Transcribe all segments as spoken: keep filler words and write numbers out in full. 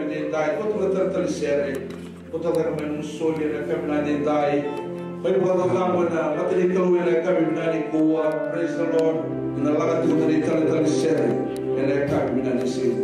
Edaidai, ko tu na talatala ni sere, ko tu na mai nomu soli ena yakavi vinaka edaidai. Mai vakacacabo ena mata ni Kalou ena yakavi vinaka nikua. Praise the Lord. Ena lako tu na talatala ni sere ena yakavi vinaka ni siga.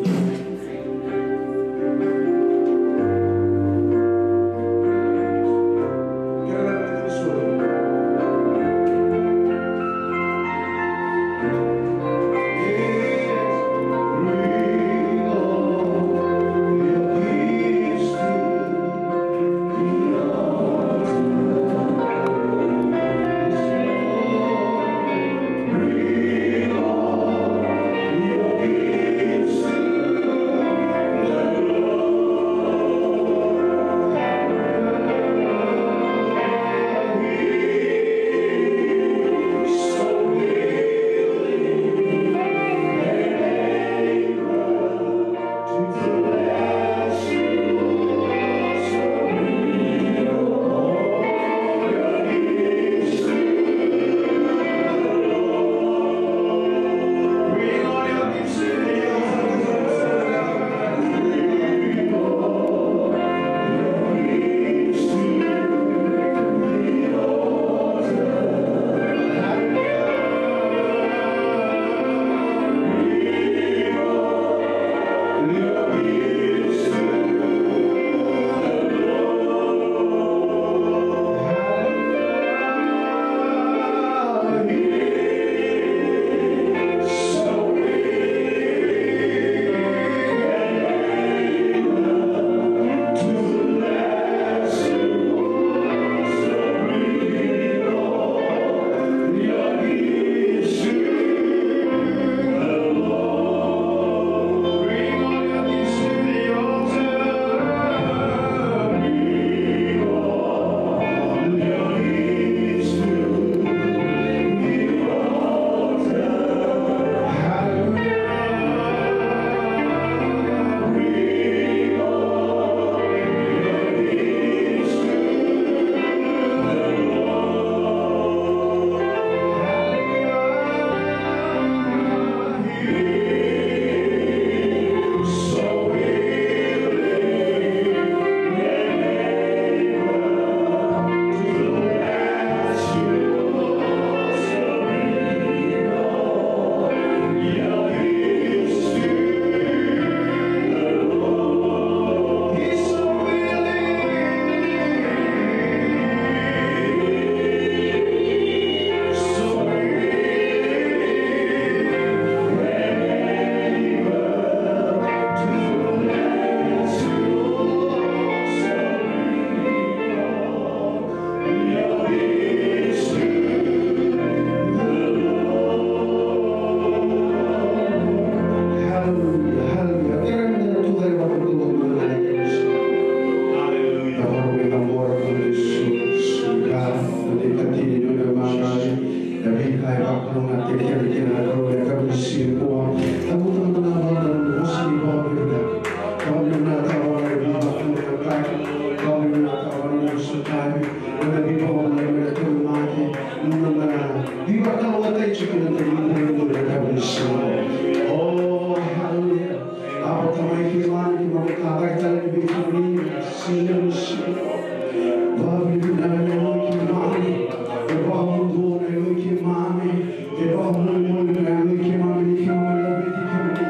Oh, hallelujah. Aba Tamai keimami, keimami tavai tale vei kemuni, Siga ni siga. Vakavinavinaka na yaloi keimami. E vakamuduo na yaloi keimami. E vakamolimoli na yaloi keimami, ni keimami laveti kemuni.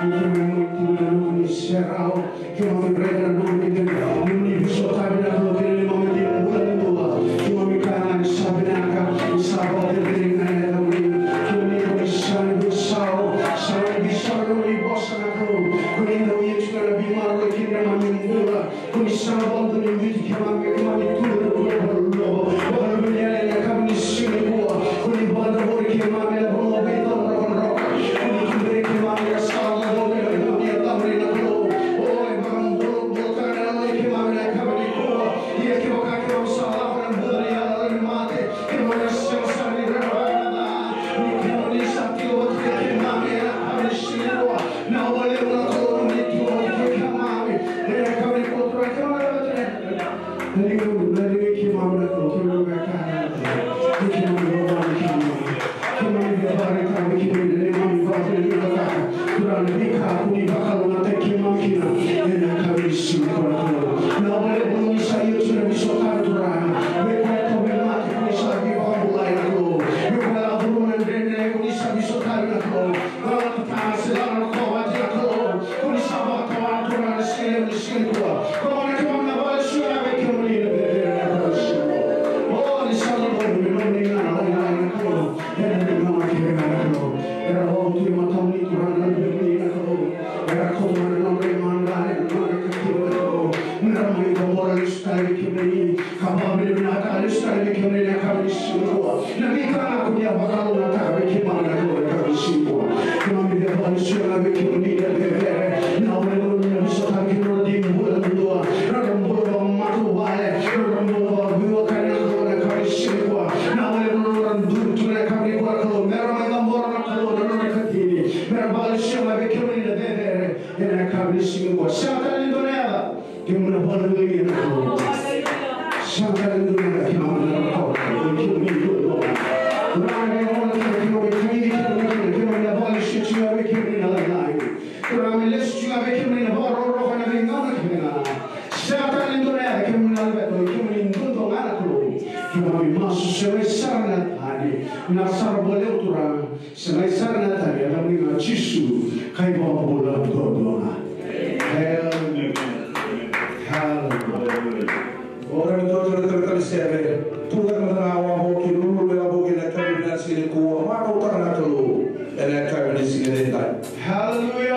Ni keimami mai tiko ena nomuni serau. Keimami raica na nomuni dina, nomuni veisotavi na Kalou, kei na neimami bula ni dua. Keimami kaya ga ni sa vinaka, ni sa vakaceceri na yacamuni. Kemuni ko ni sa ni veisau, sa ni veisau na nomuni vosa na Kalou. Ko ni dau ia tiko na veimaroroi kei na neimami bula. Ko ni sa vakadonui biuti keimami, keimami tu ena bula vakalovo. Vakavinavinaka ena yakavi ni siga nikua. Ko ni vakadavori keimami ena vanua veidaurokadroka. Ko ni tuberi keimami ena sala vakalotu ena gauna ni yacamuni na Kalou. O, e vakabulabulataka na yaloi keimami ena yakavi nikua. Ia kevaka keimami sa lako ena buca ni yalayala ni mate, keimami na sega sara ni raica na ka ca. Ni keimami sa tiko vata kei keimami ena yakavi ni siga nikua. Vinaka vakalevu na Kalou ni tiko vata kei keimami. Ena yakavi nikua Turaga, keimami na vata kei na liga, na liga i keimami na Kalou, keimami via kaya na Kalou. Ni keimami lomani keimami. Keimami Era na gauna kece ga na Kalou. Era wavoki e matamuni Turaga na Kalou. Era kauta na nodra imadrali, na nodra ikativa na Kalou. Mera mai cabora lesu tale vei kemuni. Ka vakavinavinakataka lesu tale vei kemuni na yakavi ni siga nikua. Na veika ga ko ni a vakaloutaka vei keimami na Kalou na yakavi ni siga nikua. Keimami via vakalesuya ga vei kemuni na cecere. Na wale na nona vosota kei na nona dei bula na dua. Na nona bula vakamatavuvale. Na nona bula vakaveiwekani na Kalou na yakavi ni siga nikua. Na wale na nona duru tu na yakavi nikua na Kalou. Mera mai cabora na Kalou na nona ikatini. Mera vakalesuya ga vei kemuni na cecere. Ena yakavi ni siga nikua. Sega tale ni dua na yaca. Kemuni na vakaluvuci na Kalou. Sega tale ni dua na yaca. Kemuni na Kalou. Kemuni na Kalou. Turaga na yaca kina kemuni, kemuni kina kemuni, kemuni na vakaluvuci tiko vei kemuni na lalai. Turaga me lesu tiko vei kemuni na vakarokoroko ena veigauna kece ga. Sega tale ni dua na yaca, kemuni na laveta, kemuni duadua ga na Kalou. Keimami masu, sega sara na tani. Na sara boleo Turaga. Sega sara na tani, ena yacamuni ga Jisu, ka iVakabula duadua ga. Haleluya. Haleluya. Ora ni dua tale tale tale sere. Tucake mada na wavoki, lululu na wavoki ena yakavi ni siga nikua. Marautaka na Kalou ena yakavi ni siga edaidai. Haleluya.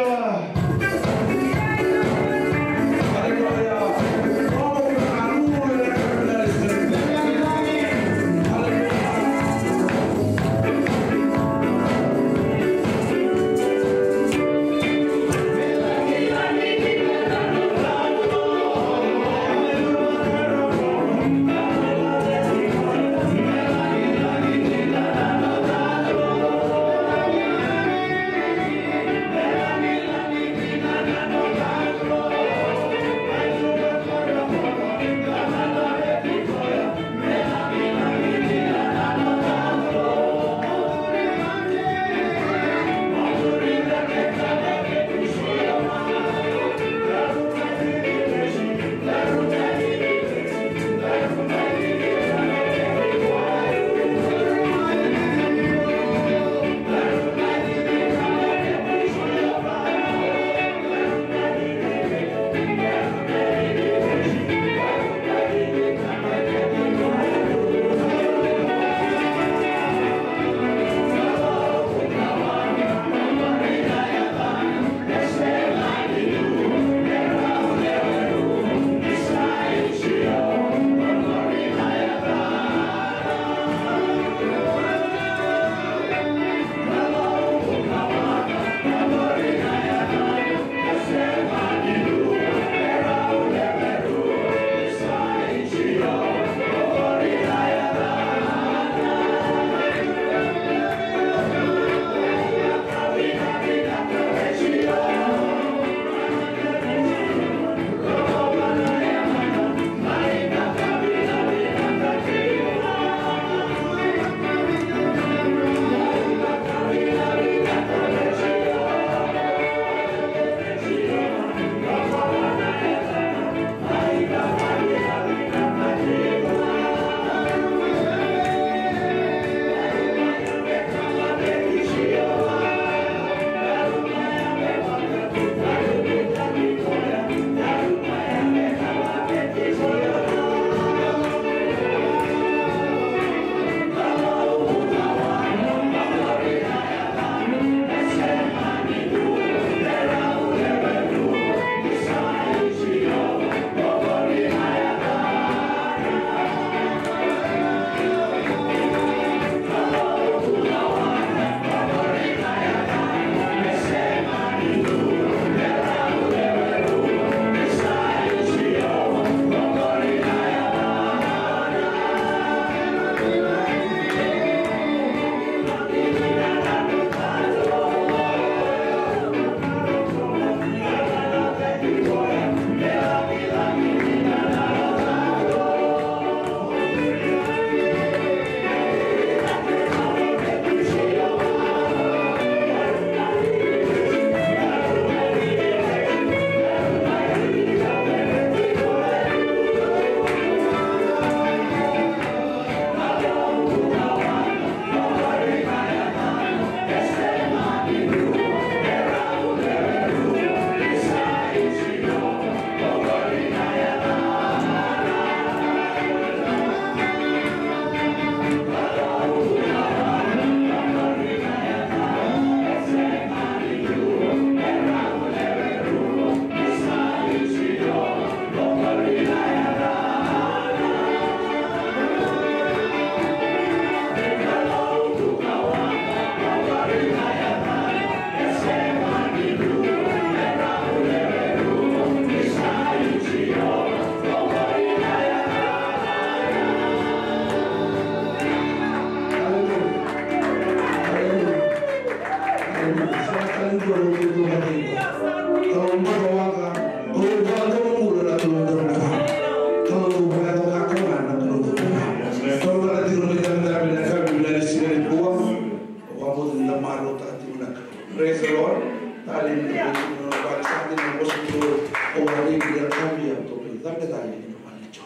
Ni da marautaka tiko na Kalou. Praise the Lord. Tale ni da mai tiko na vale sa dina na vosa ni Kalou. O a rei ni da kavia to pe da me tale ni da mani jo.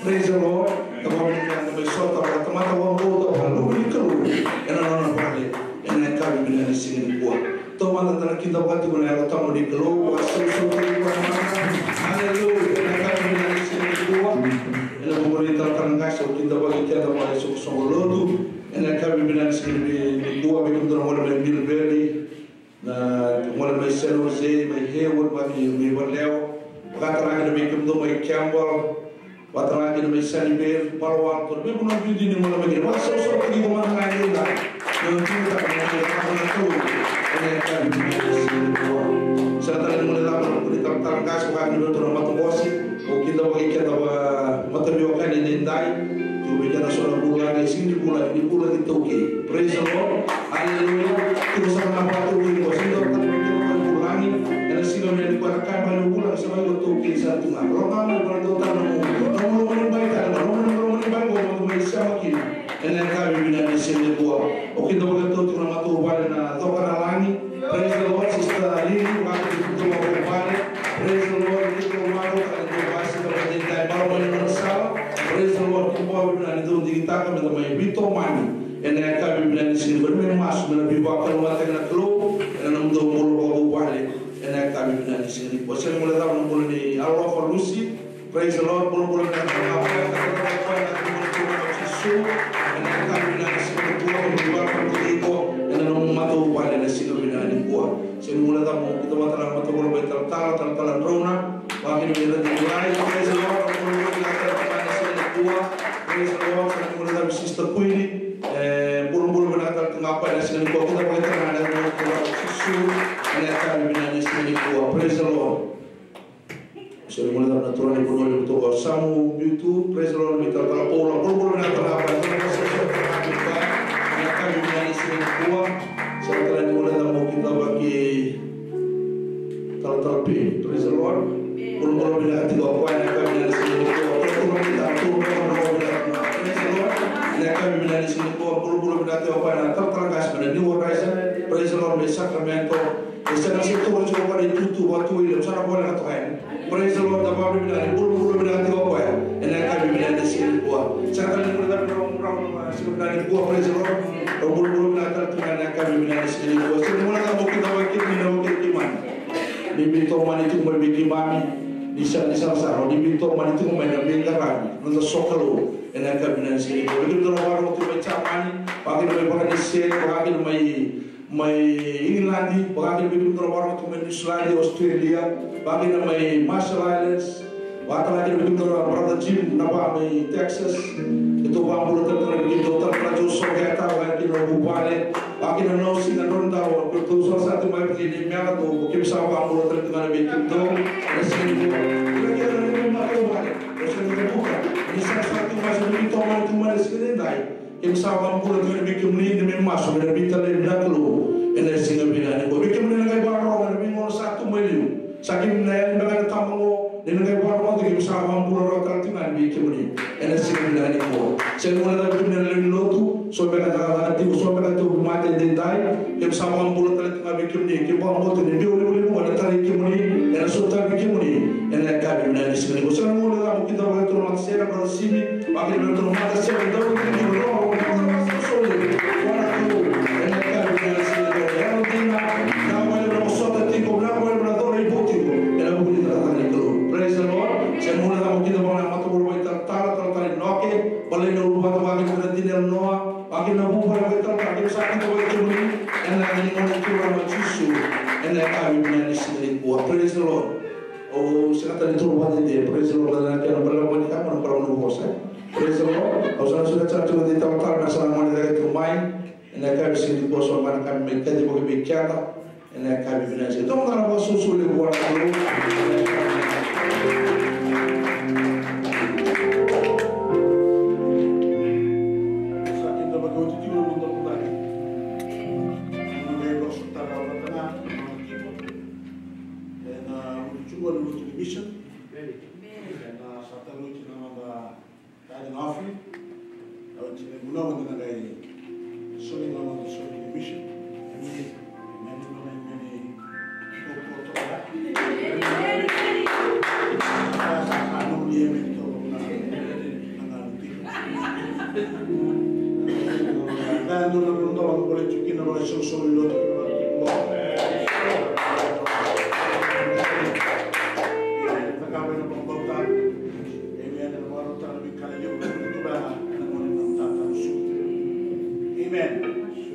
Praise the Lord. Ka vavini ka da mai sota vaka tamata vakabauta vaka luve ni Kalou. Ena nona vale. Ena yakavi vinaka ni siga nikua. Taumada da na kidavaka tiko na Yalo Tabu ni Kalou. Vakasausau tiko na mata. Hallelujah. Ena yakavi vinaka ni siga nikua. Ena vuku ni talatala qase au kidavaki keda vaka isoqosoqo lotu. Ena yakavi vinaka ni siga nikua, vei kemudou na gole mai Mill Valley, na gole mai San Jose, mai Hayward, mai, mai Vallejo. Vakatalega kina vei kemudou mai Campbell, vakatalega kina mai Sunnyvale, Palo Alto, vei vanua bibi ni gole mai kina. Vakasausau tiko mada ga e dua. Ni o tiko taka na gole mai na Kalou. Ena yakavi vinaka ni siga nikua. Sa tale ni gole cava na kuni talatala qase, vaka kina vei ratou na matabose. Au kidavaki keda vakamataveiwekani edaidai. Tiko vei keda so na vulagi, e sega ni vulagi, ni vulagi taukei. Praise the Lord. Hallelujah. Tiko sara na vakatekivu, e sega ni dua tale vei keda ko vulagi. Ena siga vinaka nikua, na ka e vaka ni vulagi, sa mai ko taukei sara tu ga. Rogoca mai, vaka dua tale na nomu, nomu lomanibai tale, nomu lomanibai ko, mo mai sema kina. Ena yakavi vinaka ni siga nikua. Au kidavaki ratou tiko na matavuvale na Cokanalagi. Praise the Lord, Sister Lily, vaka kina matavuvale. Praise the Lord, kina matavuvale, kina matavuvale, kina matavuvale, kina matavuvale. Praise the Lord, kina matavuvale, kina matavuvale, kina matavuvale. Ena yakavi vinaka ni siga nikua, me masu, me na veivakalougatataki na Kalou ena nomudou bula vakavuvale. Ena yakavi vinaka ni siga nikua, sega ni guilecava na bula nei Alofa Lucy. Praise the Lord. Bulabula vinaka tale ga o koya, ka tale ga o koya na Turaga o Jisu. Ena yakavi vinaka ni siga nikua, ka bula vinaka tiko ena nomu matavuvale ena siga vinaka nikua. Sega ni guilecava mo kidavaka tale ga na matavuvale, talatala, talatala Drona. Vakakina vei ira na Julai. Praise the Lord. Bulabula vinaka tale ga ena siga nikua. Praise the Lord. Sega ni guilecava Sister Queenie. E, bulabula vinaka tale ga o koya ena siga nikua. Kidavaki tale ga na Turaga o Jisu ena yakavi vinaka ni siga nikua. Praise the Lord. Sega ni guilecava na turaga ni vanua levu toka o Samu Biutu, praise the Lord, me talatala Paula, bulabula vinaka tale ga o koya, na yakavi vinaka ni siga nikua. Sega tale ni guilecava mo kidavaki talatala Pe, praise the Lord. Bulabula vinaka tiko o koya, na yakavi vinaka ni siga nikua. Praise the Lord, na yakavi vinaka ni siga nikua, bulabula vinaka tiko o koya, na talatala qase mai na New Horizon, praise the Lord, mai Sacramento. E sega ni se toro tiko o koya na itutu vakatui levu, sa na voleka toka yani. Praise the Lord, na vavinavinaka ni bulabula vinaka tiko o koya ena yakavi vinaka ni siga nikua. Sega tale ni guilecava na rau, rau na siga vinaka nikua, praise the Lord. Rau bulabula vinaka tale tu ga ena yakavi vinaka ni siga nikua. Sega ni guilecava mo kidavaki kemuni na wekai keimami. Ni veitomani tiko mai vei keimami, ni sa, ni sa, sa, ni veitomani tiko mai na veiqaravi, na noda sokalou ena yakavi vinaka ni siga nikua. Vei kemudou na vakarorogo tiko mai Jamani, vakakina mai Vakaniseni, vakakina mai mai Igiladi, vakakina vei kemudou na vakarorogo tu mai Niusiladi, Australia, vakakina mai Marshall Islands, vakatalega kina vei kemudou na brother Jim na va mai Texas. Keitou vakabula tale tu ga vei kemudou, talatala Joe Sogeta, vakakina na vuvale, vakakina na Nausiga Drodrodro, keitou sa tu mai vei kemudou, keitou sa vakabula tale tu ga vei kemudou ena siga nikua. Kila kina na veimatavuvale, o sa na buka ni sa sa tu mai, sa na veitomani tu mai ena siga nidai. Keimami sa vakabula tu ga vei kemuni, ni me masu, me na veitalai na Kalou ena siga vinaka nikua. Vei kemuni na qai vakarorogo ena veigauna sa tu mai liu, sa keimami na yali beka ena tabana qo, ni na qai vakarorogo, keimami sa vakabula rawa tale tu ga vei kemuni ena siga vinaka nikua. Sega ni guilecava vei kemuni na lewe ni lotu, so beka na cakacaka tiko, so beka tauvimate edaidai, keimami sa vakabula tale tu ga vei kemuni, keimami vakabauta ni biau livaliva na tarai kemuni ena sotavi kemuni ena yakavi vinaka ni siga nikua. Sega ni guilecava mo kidavaki ratou na matasere, brother Simi, vakakina vei ratou na matasere, dau tiko ni rogo, rogo, rogo, rogo, rogo, rogo, rogo, ena yakavi vinaka ni siga nikua. Yalo dina, vinaka vakalevu na vosota tiko, vinaka vakalevu na coro ivau tiko ena vuku ni cakacaka ni Kalou. Praise the Lord. Sega ni guilecava mo kidavaki na matavuvale vakaitalatala, talatala Inoke, baleta na uluvatu vakakina vei ira na tinayalonoa, vakakina na vuvale vakaitalatala, keimami sa kidavaki kemuni ena yaca ni Gone Turaga o Jisu ena yakavi vinaka ni siga nikua. Praise the Lord. Au sega tale ni toro vakadede. Praise the Lord. Na kena balavu ni kama, na balavu ni vosa. Praise the Lord. Au sa na sega tale tiko ni talatala, na sa na gone cake tiko mai. Ena yakavi siga nikua, so mai na kami mai kacivaki vei keda. Ena yakavi vinaka. Tou na vakasusu levu vua na Kalou. Sa kidavaki oti tiko na noda vulagi. Noda vakasotara vata na noda tiko. Ena lotu tiko, ena lotu ni mission. Ena sa tale oti na noda tithing offering. Oti na vunau eda na qai soli na noda soli ni mission. Tiko kina na isolisoli ni lotu, kina na lotu. Cakava ena vakabauta. Amen. Ena vakarautaka na veika lelevu ni Turaga ena gauna ni noda tatamusuki. Amen.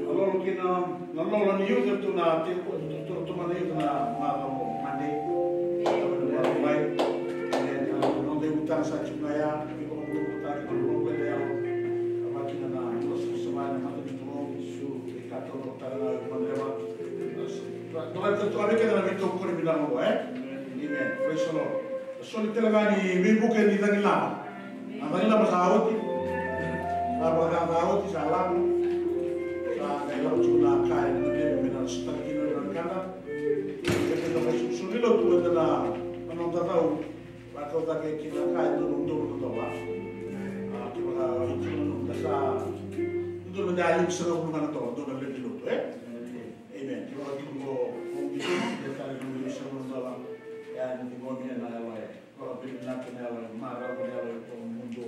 Na lolo kina, na lolo ni youth, tu na tiko, tu, tu, tu, tu na youth na macawa Monday. Amen. Na noda ivutana sa tiko ga ya, ni vakabauta, ni vakabauta ya. Vakakina na noda savasava ena mata ni Kalou, Jisu. Ka tau tale ga e madreva. Dua tale tale tu a vei keda na veitokoni vinaka oqo, e? Amen. Praise the Lord. Soli tale ga ni veivuke ni cagilaba. Na cagilaba sa oti. Sa vaka sa oti, sa lako. Sa qai lako tu na ka e na vei me na sotaki kina na wekada. Keda mai soli lotu eda na, na noda cau. Vakauta ke kina ka e donu donu na dola. A, kevaka e donu na sa donu na lima sagavulu ga na dola, donu na lewe ni lotu, e? Amen. Kevaka tiko qo, o qi tiko tale na lima sagavulu na dola. E a ni tiko mai na yalo e. Kevaka bili na kena yalo e, marau na yalo e, ko mundo.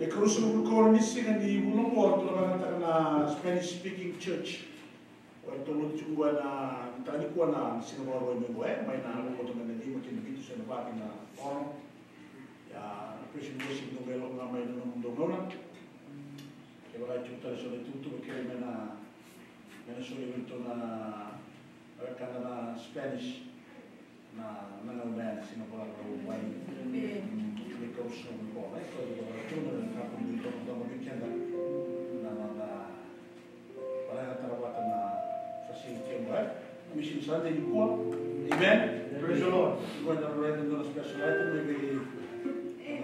E karusa na vulu ka ono ni siga ni vula qo, tu na vagataka na Spanish speaking church. Oi, tou lotu tiko qo ena mataka nikua na siga Vakarauwai mai qo, e, mai na loma toka na lima ki na vitu se na va ki na ono. Ia, na praise and worship dou qai lako ga mai na nomudou gauna. Kevaka e tiko tale so na itukutuku kece me na, me na soli vei iratou na wekada na Spanish. Na, na gauna ya ni siga Vakarauwai. Amen. Mm, ni karusa na vula, e, karusa na vula, tu na ka ko ni domo, domo vei keda. Na noda varayagataka vata na facility qo, e. Mission Sunday nikua. Amen. Praise the Lord. Qo eda raica e dua na special item, maybe.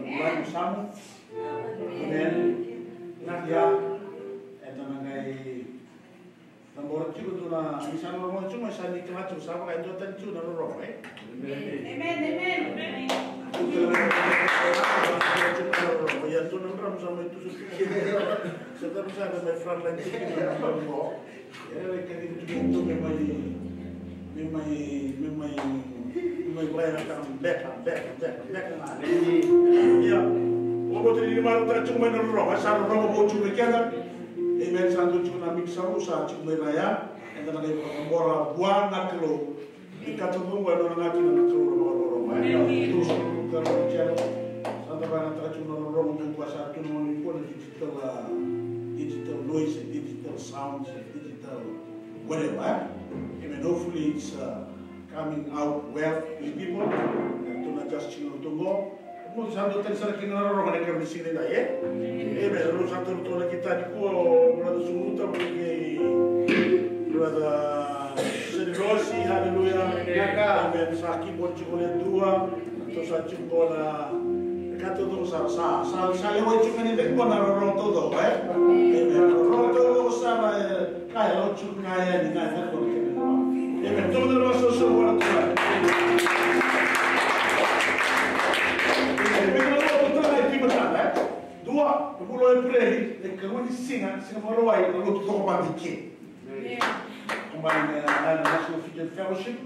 Amen. Amen. Ia, eda na qai Cabora tiko tu na, ni sa rorogo tiko mai, sa ni kila tiko sa vaka e dua tani tiko na rorogo, e? Amen. Amen, amen. Ia tu na drama sa mai tu sa tu. Sa drama sa mai frontline tiko na drama qo. Ia, e kacivi tu me mai, me mai, me mai, me mai vakayagataka beka, beka, beka, beka ga. Ia, o koto ni marautaka tiko mai na rorogo, sa rorogo vou tiko vei keda. Amen. Sa dua tiko na mixer, sa tiko mai na ya. Eda na qai vakacabora vua na Kalou. Ni ka taucoko e nona ga kina na Kalou na vakarorogo. E, tou sa, sa da vakayagataka tiko na rorogo me qo sa tu na gauna nikua na digital, a, digital noise, digital sounds, digital whatever, e? Amen. Hopefully it's, uh, coming out well to the people. E, tou na adjust tiko na noda qo. Mo sa dua tani sara kina na rorogo ena kena siga nidai, e? Amen. Rau sa taura toka na kita nikua o Brother Suruta, mo kei Brother Senirosi, hallelujah. Amen. Sa keyboard tiko le dua, tou sa tiko na, ka taucoko sa, sa, sa, sa lewa tiko ni dai qo na rorogo taucoko, e? Amen. Rorogo taucoko sa, e, Ka e lau tiko ga yani, ga e cakava na kena lewa. Amen. Tomo na lewa soso vua na Turaga. Amen. Vei na lewa Turaga e tima tana, e? Dua, na vula o Epereli, na ikarua ni siga, siga Vakarauwai, na lotu toka vata i ke. Amen. Combine, e, na National Fijian Fellowship.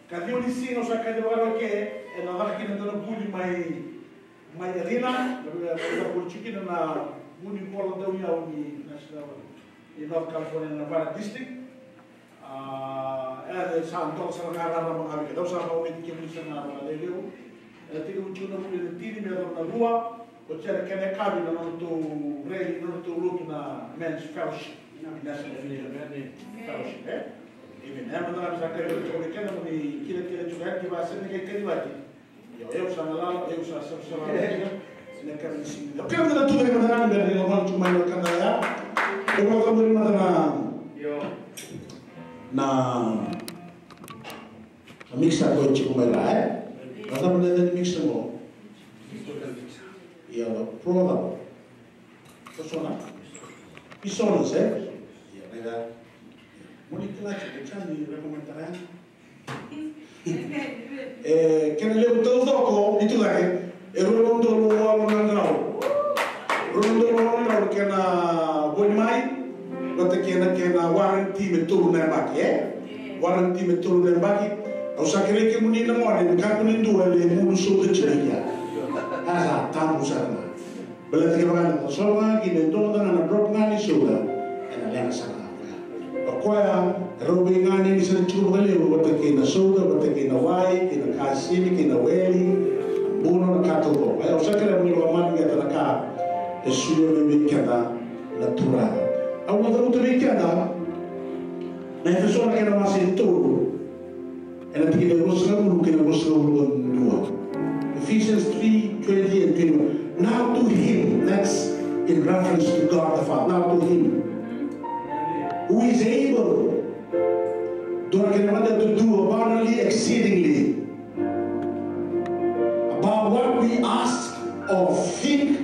Ka ciwa ni siga au sa kaci vakarau ke, e na caka kina dua na vuli mai, mai arena, na vuli, na vuli tiko kina na vuli vola dau yau ni National, ni North California Nevada District. A, e, sa dola sara ga rarama ga vei keda, au sa vakavulici kemuni sara ga vakalevu. E, tekivu tiko na vuli ena tini me yacova na rua, oti ya na kena yakavi na nodratou rally, na nodratou lotu na Men's Fellowship, National Fellowship, e? Amen. E mada ga sa kaya vei keda mo ni kilakila tiko yani, kevaka sega ni kaya vei keda. Io, au sa na lala, au sa savasava na kena, na kena ni siga. Au kaya na tu vei mada ga ni bera ni lomana tu mai na kena ya. Au vakaburi mada na, na, na mixer ko tiko mai ra, e? Na cava na mixer mo? Ia, na Pro Sound. Presonus, e? Ia, na ia. Mo ni kila tiko, sa ni recommend tara yani. E, kena levu taucoko, ni tu cake, e rua na udolu walu na drau. Rua na udolu walu na drau, kena voli mai, vata kena, kena warranty me tolu na yabaki, e? Warranty me tolu na yabaki. Au sa kerei kemuni na gone, me kakua ni dua e le munu soda tiko i kea. A sa tabu sara ga. Baleta kevaka na solo ga kina e dua mada ga na drop ga ni soda, Ena leqa sara ga o koya. O koya, e rau veiganeni sara tiko vakalevu vata kei na soda, vata kei na wai, kei na kasini, kei na weli, na buno, na ka taucoko. Ia au sa kerea mo ni vakamalumalumutaka na ka e solia mai vei keda na Turaga. Au na cavuta vei keda na Efeso na kena wase e tolu. Ena tikina e ruasagavulu kei na ruasagavulu ka dua. Ephesians three twenty and twenty-one. Now to him, that's in reference to God the Father. Now to him who is able, dua na kena mada, to do abundantly, exceedingly, above what we ask or think,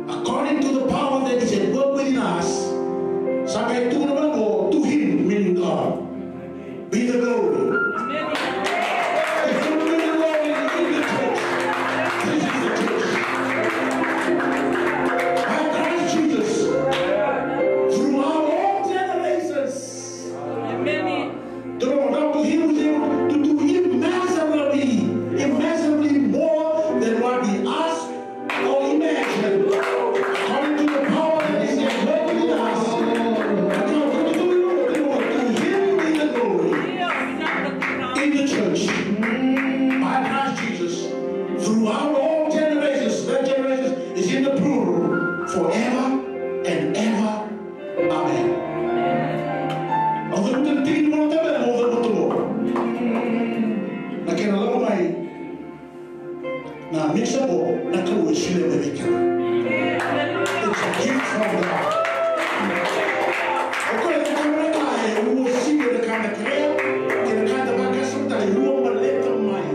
according to the power that is at work within us. Sa qai tukuna vaqo, to him, meaning God, be the glory. To him be the glory in the church. This is the church. By Christ Jesus, throughout all generations. Amen. To, now to him who is able to do immeasurably, immeasurably more than what we ask or imagine, according to the power that is at work within us. To him be the glory in the church by Christ Jesus throughout all generations. That generation is in the plural, forever and ever. Amen. Au cavuta na tiki ni Volatabu, au cavuta qo. Na kena lako mai na mixer board, na Kalou e solia mai vei keda. It's a gift from God. O koya e tukuna na ka e uasivi, na ka eda kerea, kei na ka eda vakasama tale, e ua baleta mai.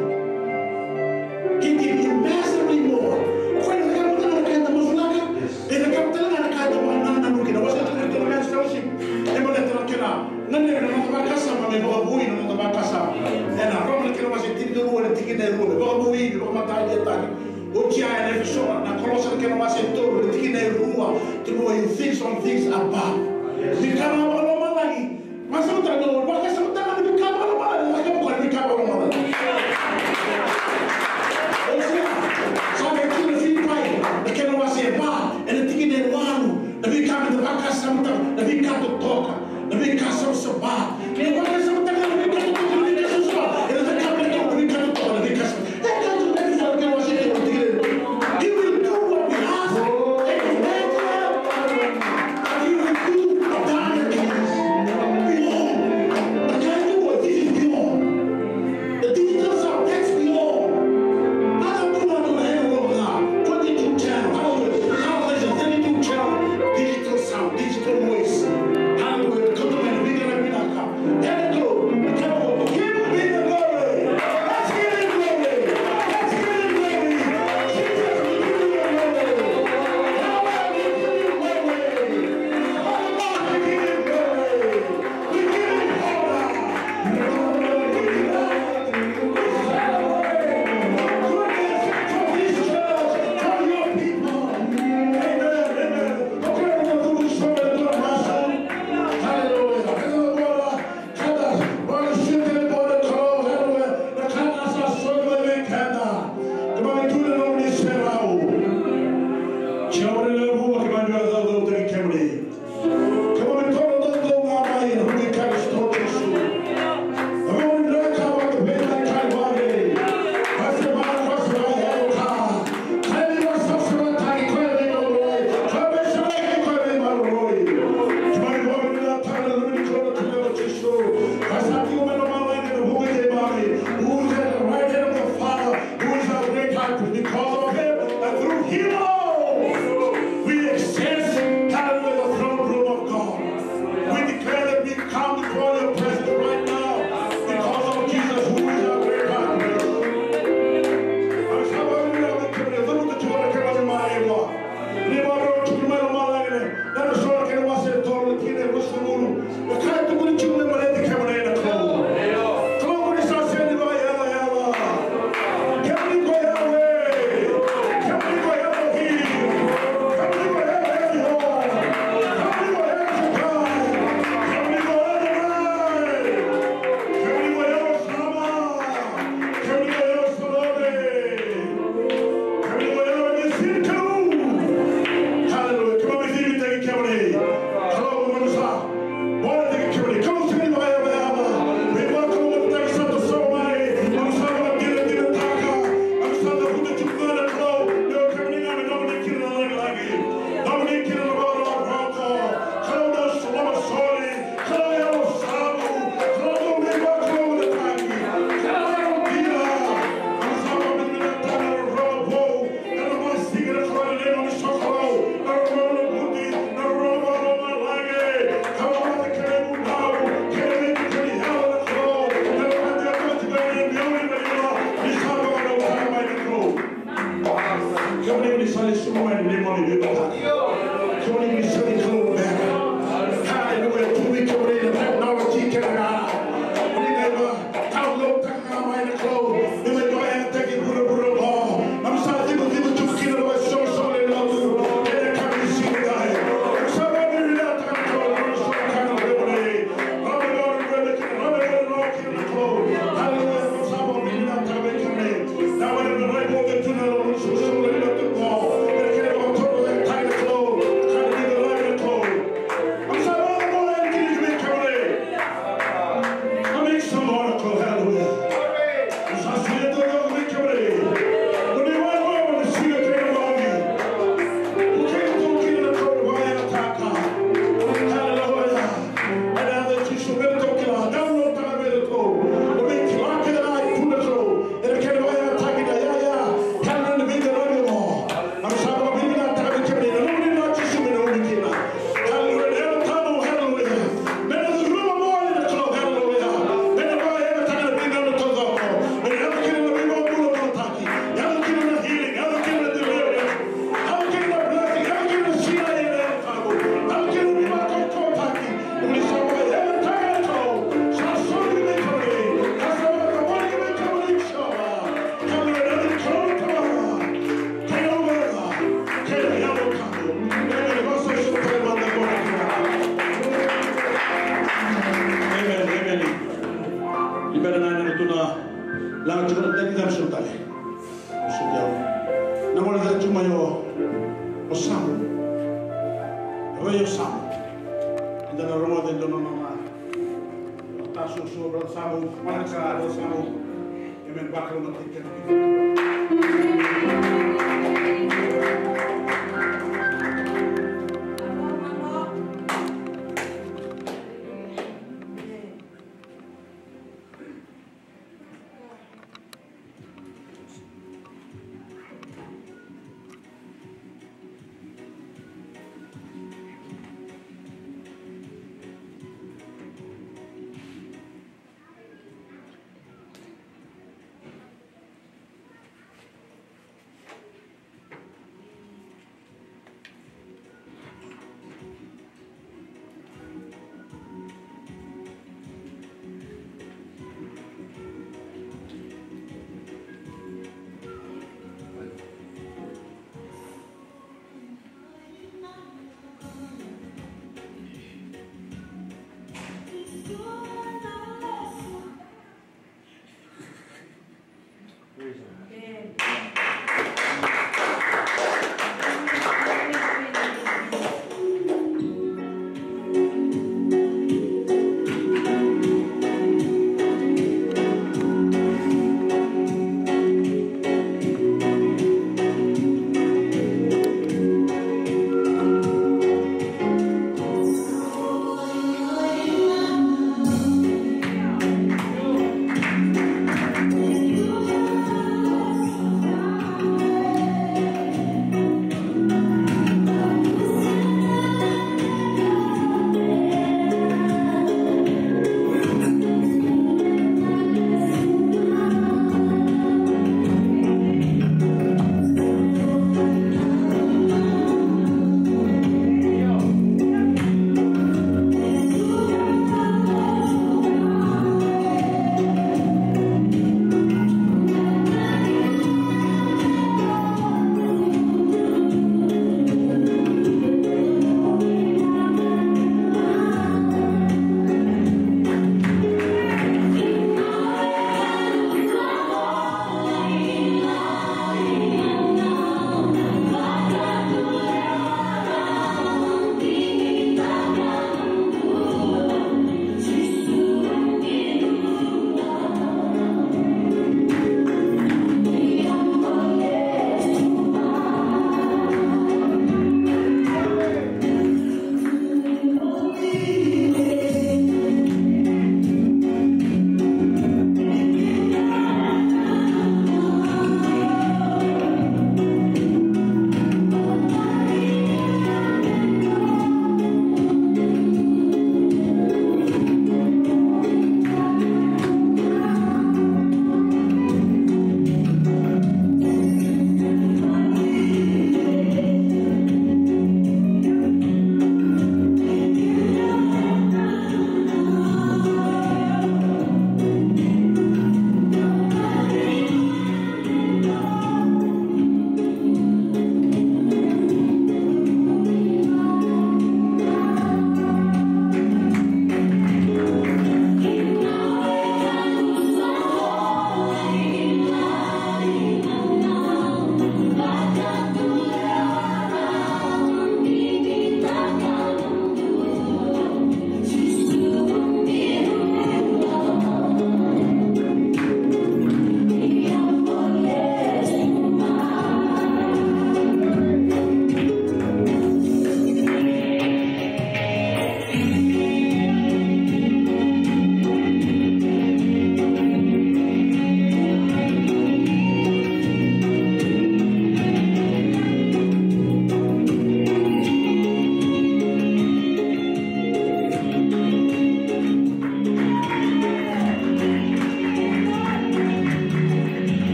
He did immeasurably more. O koya e cakava tale ga na ka eda masulaka, e cakava tale ga na ka eda vakanananu kina. Wasea tale na kena Men's Fellowship, e baleta na kena, na kena, na noda vakasama me vakavoui na noda vakasama. Ena Roma na kena wase tinikarua, na tikina e rua, me vakavoui, me vakamataliataki. Oti ya ena Efeso, na Kolosa na kena wase tolu, na tikina e rua, to know you think on things above. Ni ka ga vakalomalagi. Vakasamataka, vakasamataka na veika vakalomalagi, na veika vakalomalagi. Sa qai kaya na Filipai, na kena wase va, ena tikina e walu, na veika meda vakasamataka, na veika totoka, na veika savasava. Ni vakasamataka na veika totoka, na veika savasava, ena veika totoka, na veika savasava. He will do what we ask and imagine. He will do abundantly beyond. But I know what this is beyond. The digital sound, that's beyond. Hata kuna tuna hena roho na twenty-two channel, hallelujah. Hallelujah, thirty-two channel, digital sound, digital noise. Hallelujah. Kota mai na vinaka, vinaka. Hena glory. Laga tiko na tani, dam suru tale. Suru tale. Na gole tale tu mai o, o Samu. Rei o Samu. Eda na rogoca e dua na nona. Tasu, su, brother Samu. Manaka, brother Samu. Amen. Bakalo na tiki.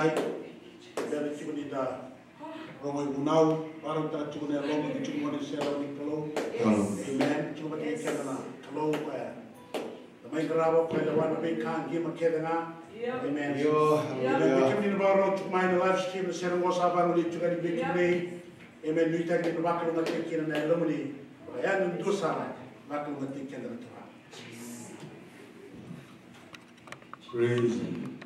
Ai, bera tiko ni da rogo ivunau, varautaka tiko na yalomu, ni tiko mada ni sere ni Kalou. Amen. Tiko vata kei keda na Kalou koya na mai qarava, koya na lewa na veika qima kece ga. Amen. Io, amen. Haleluya. Vei kemuni na vakarorogo tiko mai na live stream, na sere qo sa vagolei tiko yani vei kemuni. Amen. Nuitaki ni na vakalougatataki kina na yalomuni. Vakayago dua sara, vakalougatataki keda na Turaga. Praise him.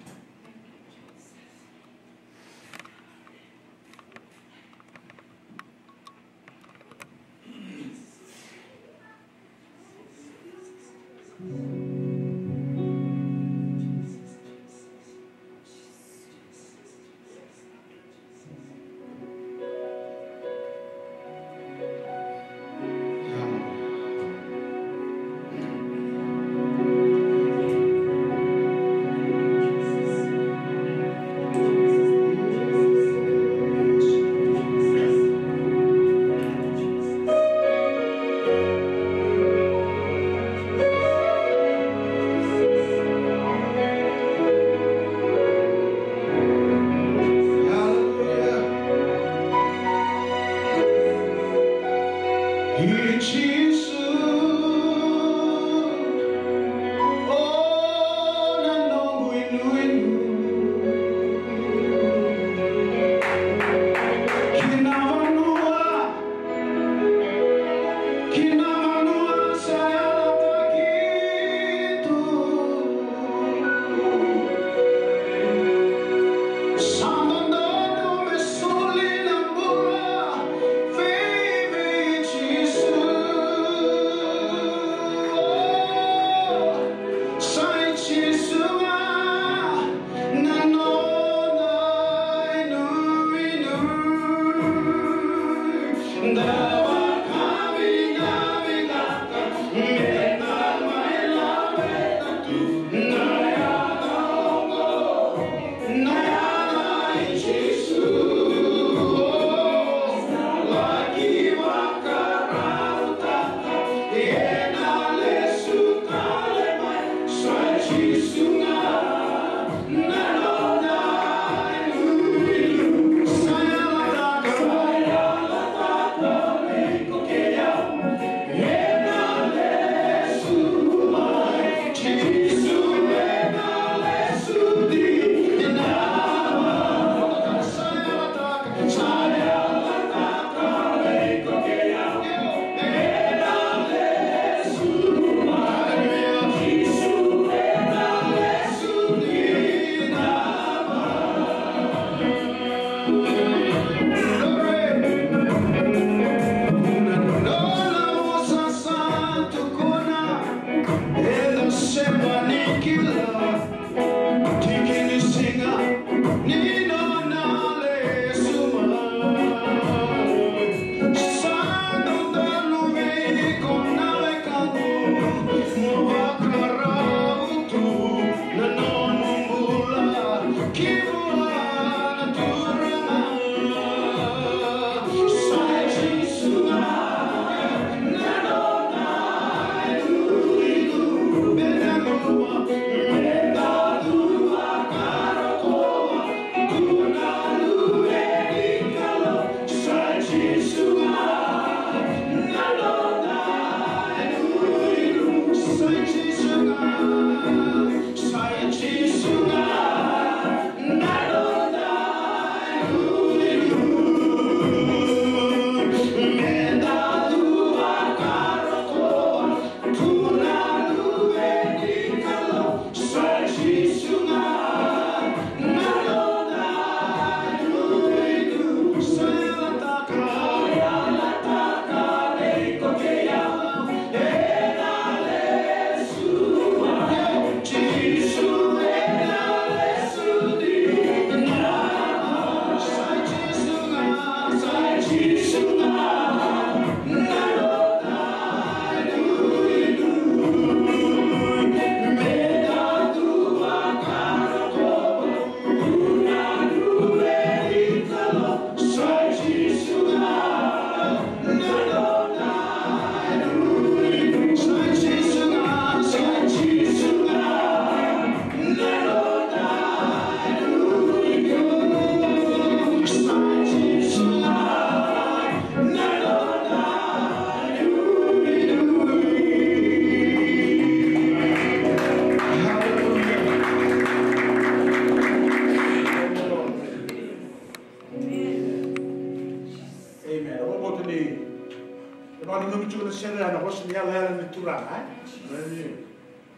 Nanumi tiko na sere ya na vosa ni yalayala ni Turaga, e?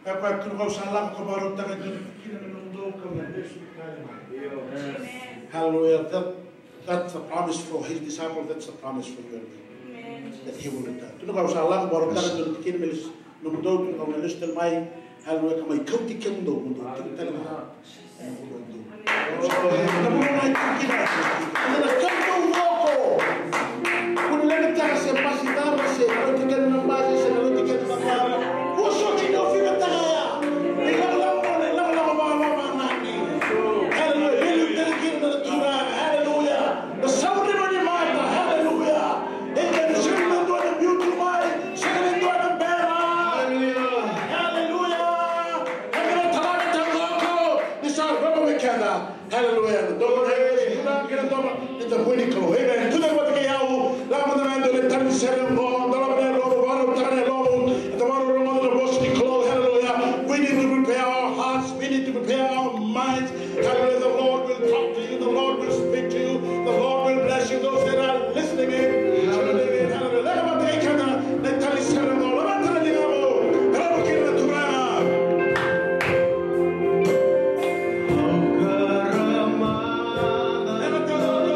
Ka koya, tukuna, au sa lako ka vakarautaka e dua na tikina me nomudou kau na lesu tale mai. Hallelujah. That, that's a promise for his disciple. That's a promise for you and me. That he will return. Tukuna, au sa lako vakarautaka e dua na tikina me lesu, nomudou, tukuna, kau na lesu tale mai. Hallelujah. Ka mai kauti kemudou, mudou tiko tale ga. Ena vuku ni dou. Ena vuku ni dou. Ena vuku ni dou. Ena vuku ni dou. Kua ni lemetaka se basi cava, se rauti keda na basi, se rauti keda na cava. Kua soti ni o fikataka ya. Ni lakolako, ni lakolako vakaloloma ga ni. Hallelujah. Veiliutaki kina na Turaga. Hallelujah. Na sauri ni mata. Hallelujah. E ka ni sega ni dua na biuti mai, sega ni dua na bera. Hallelujah. Hallelujah. E ka na talaka taqoka ni sa rogo me keda. Hallelujah. Dou na kena doma ni da bui ni Kalou. Amen. Tucake vata kei au. Lako mada na dou na tani sere oqo. Dolava na yalomu, vakarautaka na yalomu. Eda vakarau rogoca na vosa ni Kalou. Hallelujah. We need to prepare our hearts. We need to prepare our minds. Hallelujah. The Lord will talk to you. The Lord will speak to you. The Lord will bless you. Those that are listening in, tuning in. Hallelujah. Leqa vata kei keda na tali sere oqo. Leqa vata na ligamu. Leqa vata kei na Turaga. Leqa vata na Turaga.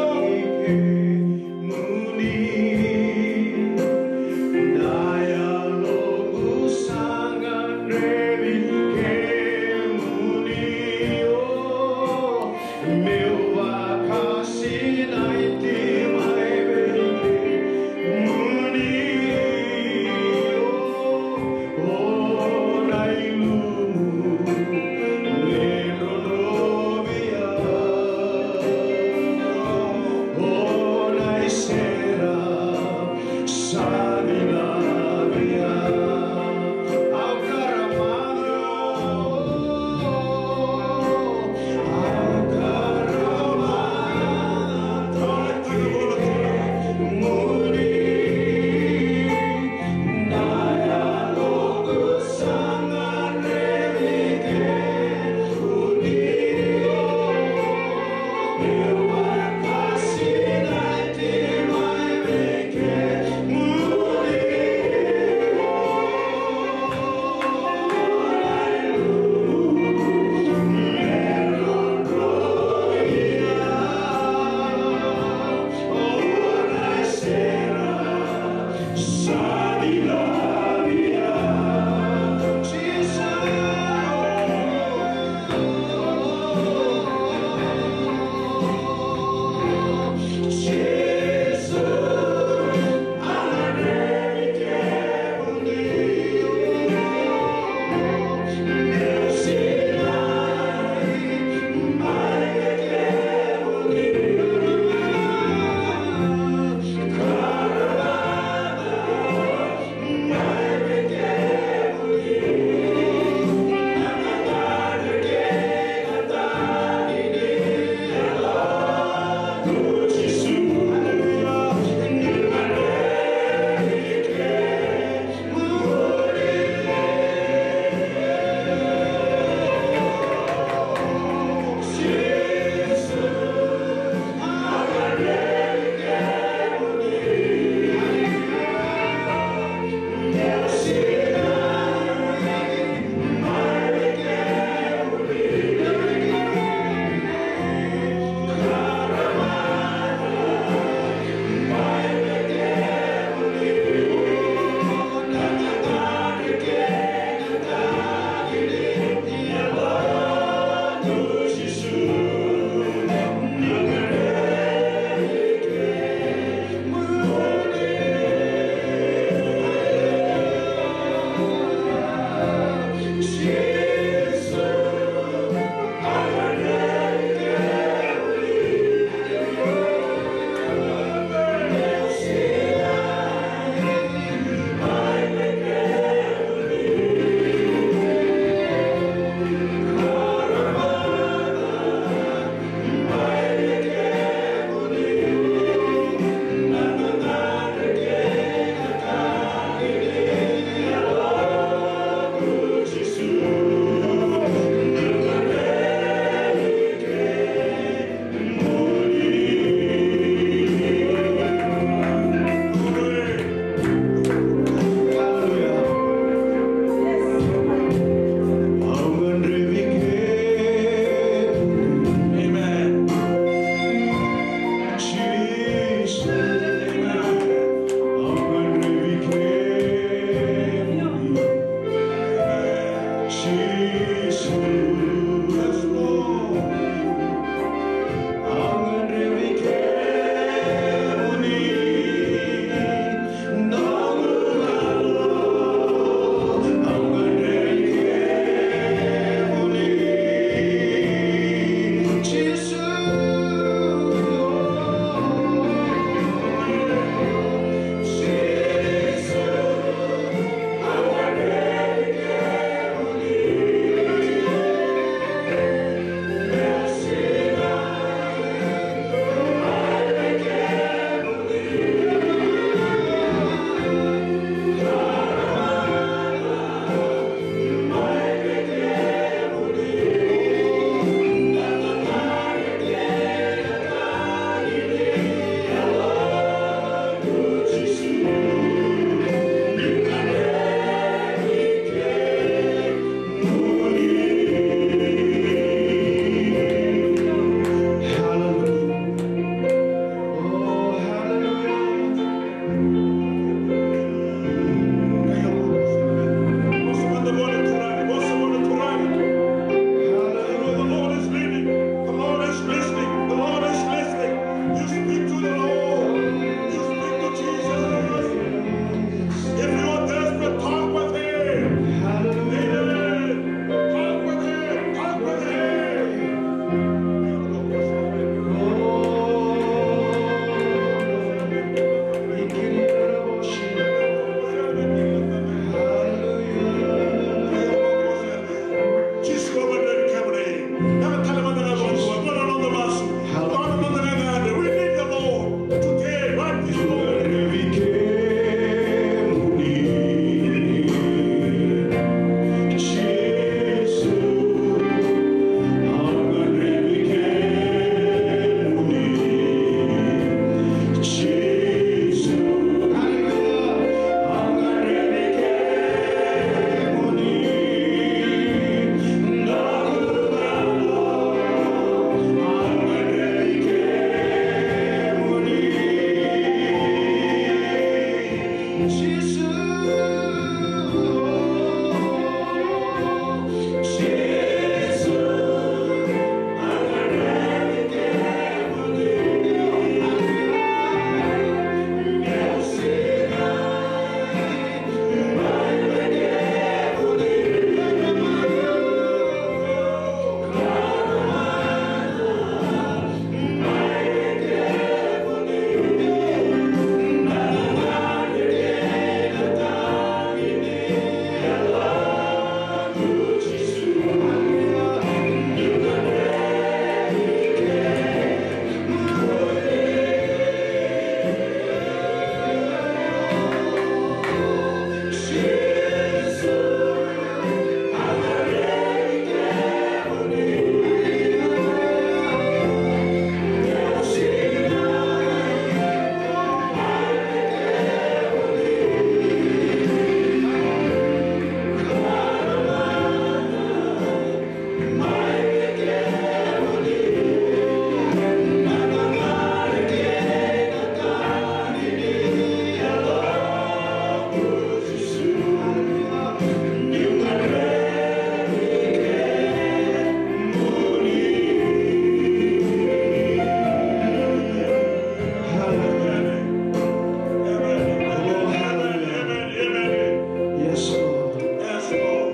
Yes, Lord. Yes, Lord.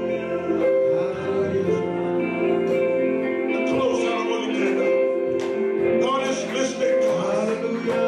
Hallelujah.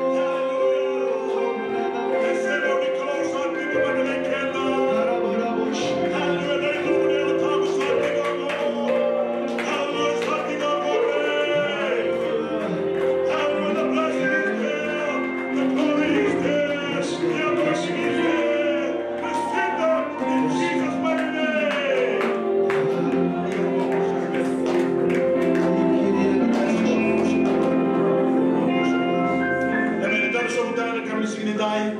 Hallelujah. Amen. Eda na sobu tale na ka me sigi ni dai.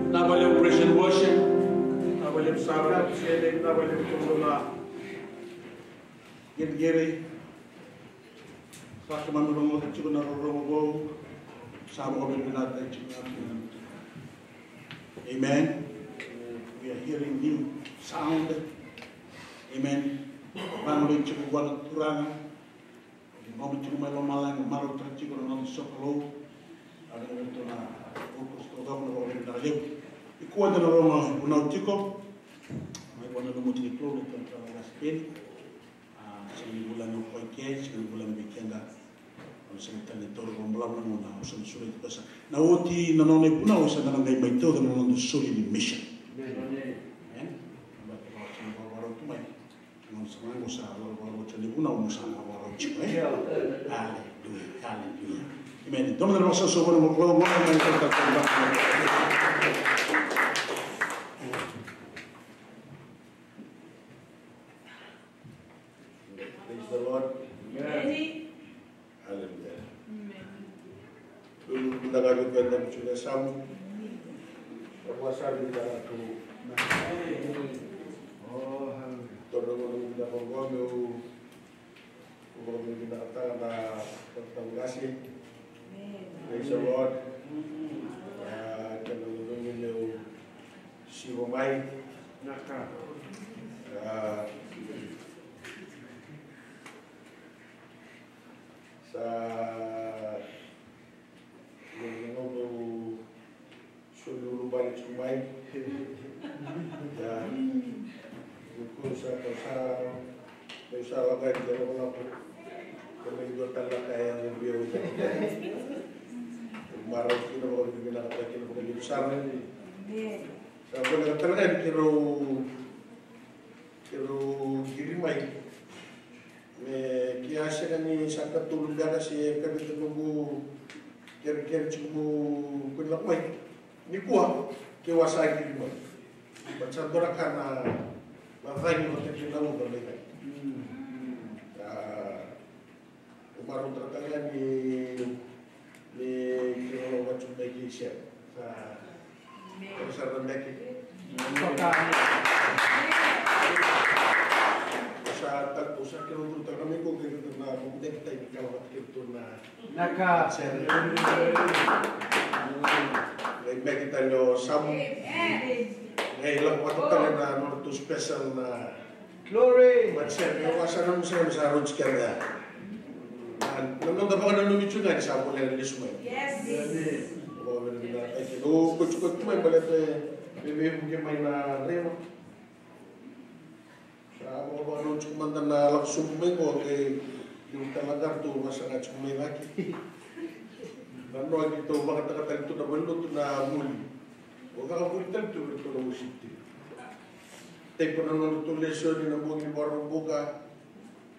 Vinaka vakalevu praise and worship. Vinaka vakalevu sara na sele, vinaka vakalevu tolu na qiriqiri. Sa keimami rogoca tiko na rorogo vou. Sa vakavinavinaka tiko na. Amen. We are hearing new sound. Amen. Vagolei tiko vua na Turaga. Ni loma tiko mai lomalagi, marautaka tiko na noda sokalou. A vei iratou na workers taucoko, na vakavinavinaka levu. Nikua eda na rogo vunau tiko mai vua na noda Lumuti ni Kalou na Turaga Lasipeni. A, sega ni vulagi o koya ke, sega ni vulagi vei keda. Au sega tale ni taura vakabalavu na gauna, au sa na sureti koya sara. Na oti na nona ivunau, sa na qai mai tauca na noda soli ni mission. Amen. Amen. Au sa na vakarau tu mai. Au sa na qai sa vakarau tu ni vunau, au sa na vakarau tiko, e? Hallelujah, hallelujah. Amen. Dou na vakasausau vua na Kalou, vua na Kalou. Praise the Lord. Amen. Hallelujah. Amen. Lulu vinaka vei koya na musu na samu. Vua sa vinaka tu. Oh, hallelujah. Toro mo vinaka vaqo meu, meu vinakataka na tauqasi. Amen. Praise the Lord. Ah, kena lulumi meu sivo mai. Naka. Ah, sa, meu, meu soli ulubale tiko mai. Ia, meu kua sa, sa, meu sa lako yani ki lakolako. Kena dua tale na ka e yaco vei au. Marau kina vakavinavinakataka kina vakalevu sara. Amen. Sa voleka tale ga ni keirau, keirau qiri mai. Me ke a sega ni sa katolu beka se ka vei noqu kerekere tiko meu kua ni lako mai. Nikua keu a sa qiri mai. But sa dua na ka na, na cagi vata kei na uca mai cagi. A, au marautaka ga ni, ni keirau lako vata mai kei Sera. Sa, sa na beka. Au sa kena curu tale ga mai ko kei na moku deki tai ni kala vata kei tu na na ka sere. Lai meki tale o Samu. Lai lako vata tale na nona tu special na Glory. But sere, au sa nanuma sara me sa rauti keda ya. Na noda vakananumi tu ga ni sa voleka ni lesu mai. Yes. Vakavinavinakataki kina. O kotikoti mai baleta e veivuke mai na raiva. Sa vakavakarogo tiko mada na lako sobu mai qo, qai liu tale ga ratou vasaga tiko mai cake. Na noa ni tou vakataka tale tu na valenilotu na vuli. O caka vuli tale tu vei ratou na worship team. Taipa na nodratou lesoni na bogi ni Vakaraubuka.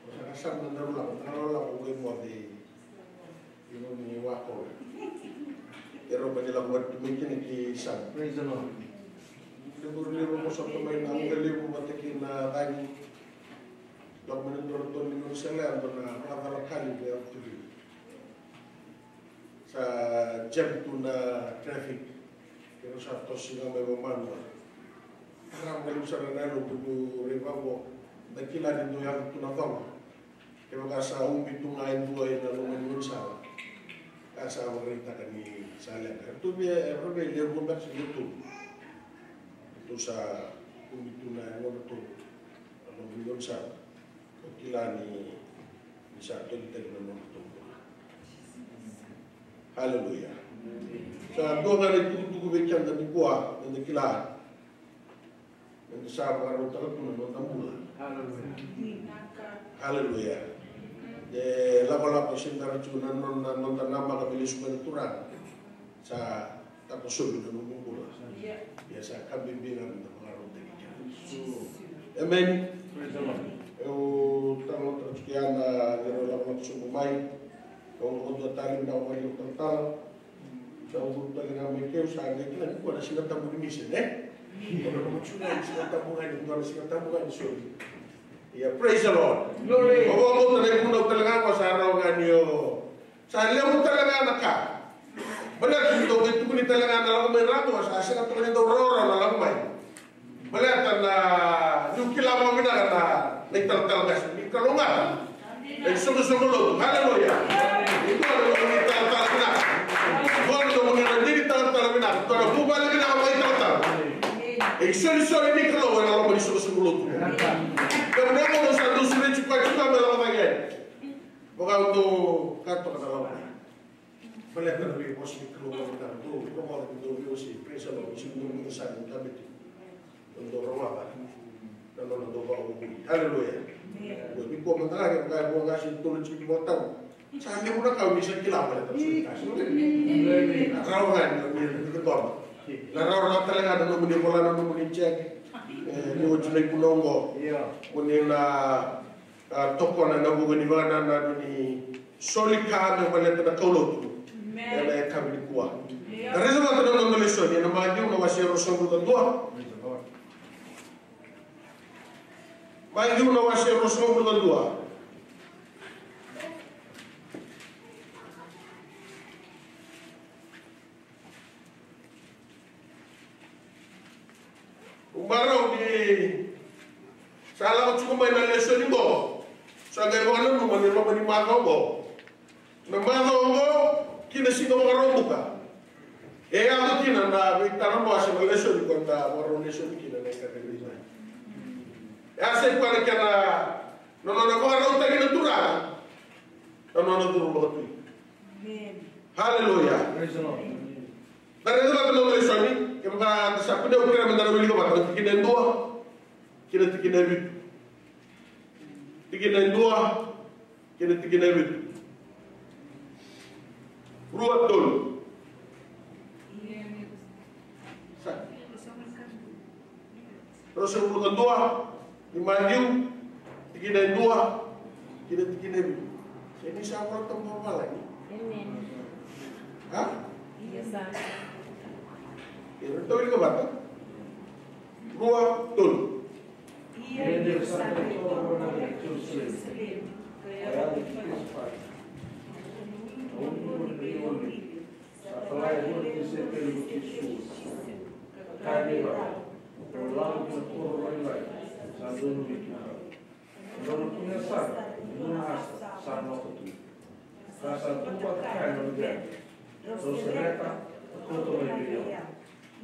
O sa kasama na daru lako, na daru lako qai moce. Io ni wako. Ero bani lako vata tu mai kina ki Samu. Praise the Lord. Levu levu ko sota mai na uga levu vata kina cagi. Lako mai na dora toni ni sele ando na vakacala kali vei au turi. Sa jam tu na traffic. Kero sa tosi ga mai vamanua. Rau ga levu sara na yalo bubu rei vavo. Da kila ni dua yaco tu na cava. Kevaka sa ubi tu ga e dua ena loma ni gaunisala, ka sa vakaraitaka ni sa leqa. Eratou via, eratou via levu beka se levu tu. Eratou sa ubi tu na yagodratou ena loma ni gaunisala. Ko kila ni, ni sa toli tale na nodratou bula. Haleluya. Sa dua ga na itukutuku vei keda nikua, meda kila. Eda sa vakarautaka tu na noda bula. Haleluya. Haleluya. E lakolako se bera tu na nona, noda namaka me lesu mai na Turaga. Sa takosovi na nomu bula. Ia sa ka bibi ga meda vakarautaki kina. Amen. Praise the Lord. Au talanoataka tiko ya na neirau lakolako sobu mai. Au vakadua tale na au vakadua talatala. Sa ucuru tale ga mai keu sa qai kila ni kua na Siga Tabu ni mission, e? Kua na nomu tu ga ni Siga Tabu ga ni, kua na Siga Tabu ga ni soli. Ia, praise the Lord. Glory. Au vakabauta na ivunau tale ga ko sa rawa ga ni o. Sa levu tale ga na ka. Baleta ni dau qai tukuni tale ga na lako mai ra qo, sa sega toka ni dau rawarawa na lako mai. Baleta na, niu kila vakavinaka na, na italatala qase, ni kalougata. Na isoqosoqo lotu, haleluya. Ni dua na nomuni talatala vinaka. Dua na nomuni na ni talatala vinaka. Dua na vuvale vinaka mai talatala. E isolisoli ni Kalou ena loma ni soqosoqo lotu. Kemuni na gauna sa dau sureti koya tiko me lako cake yani. Vaka au dau kaya toka na lako mai. Baleta na veivosa ni Kalou vakavinaka, dou rogoca ni dou veiwasei, praise the Lord, ni sega ni dou guilecava ni tabeti. Dou rogoca na nona dou vakaukauwataki. Haleluya. Amen. Nikua mada ga kevaka e vo ga se tolu tiko ni vakatabu. Sa levu na ka o ni sa kila baleta na soli ka. Amen. Na rawa ga ni o ni dodonu. Na rawarawa tale ga na nomuni vola na nomuni check. E, ni oti na ivunau oqo. Io. Mo ni na A, tokona na vuqa ni vakanananu ni soli ka me baleta na kaulotu. Amen. Ena yakavi nikua. Amen. Na raica vata na noda lesoni ena Maciu na wase e ruasagavulu ka dua. Maciu na wase e ruasagavulu ka dua. Au marau ni sa lako tiko mai na lesoni qo. Sa qai vakananuma ni loma ni macawa qo. Na macawa qo ki na siga Vakaraubuka. E yaco kina na veitalanoa se na lesoni ko da vakarau lesoni kina na ika vei mai. E a sai koya na kena nona vakarautaki na Turaga na nona curu vakatui. Amen. Haleluya. Praise the Lord. Da raica vata na noda lesoni, kevaka da sa kunea au kerea meda na wilika vata na tikina e dua ki na tikina e vitu. Tikina e dua ki na tikina e vitu. Rua, tolu. Sa. Ruasagavulu ka dua ni Maciu, tikina e dua ki na tikina e vitu. Se ni sa vola toka vavalagi. Amen. Ha? Ia sa. Ia, ratou wilika vata. Rua, tolu. Ia ni sa qai toka na Jerusalemi, ka yaco ki Pesefage, na ulunivanua ni vei Olive. Sa kaya vua na tisaipeli ko Jisu, ka kaya vei rau, drau lako ki na koro lailai sa donui ki na Kalou. Rau na kunea sara e dua na asa sa lako tu. Ka sa tu vata kaya na luvena, rau sereka ka kauta mai vei au.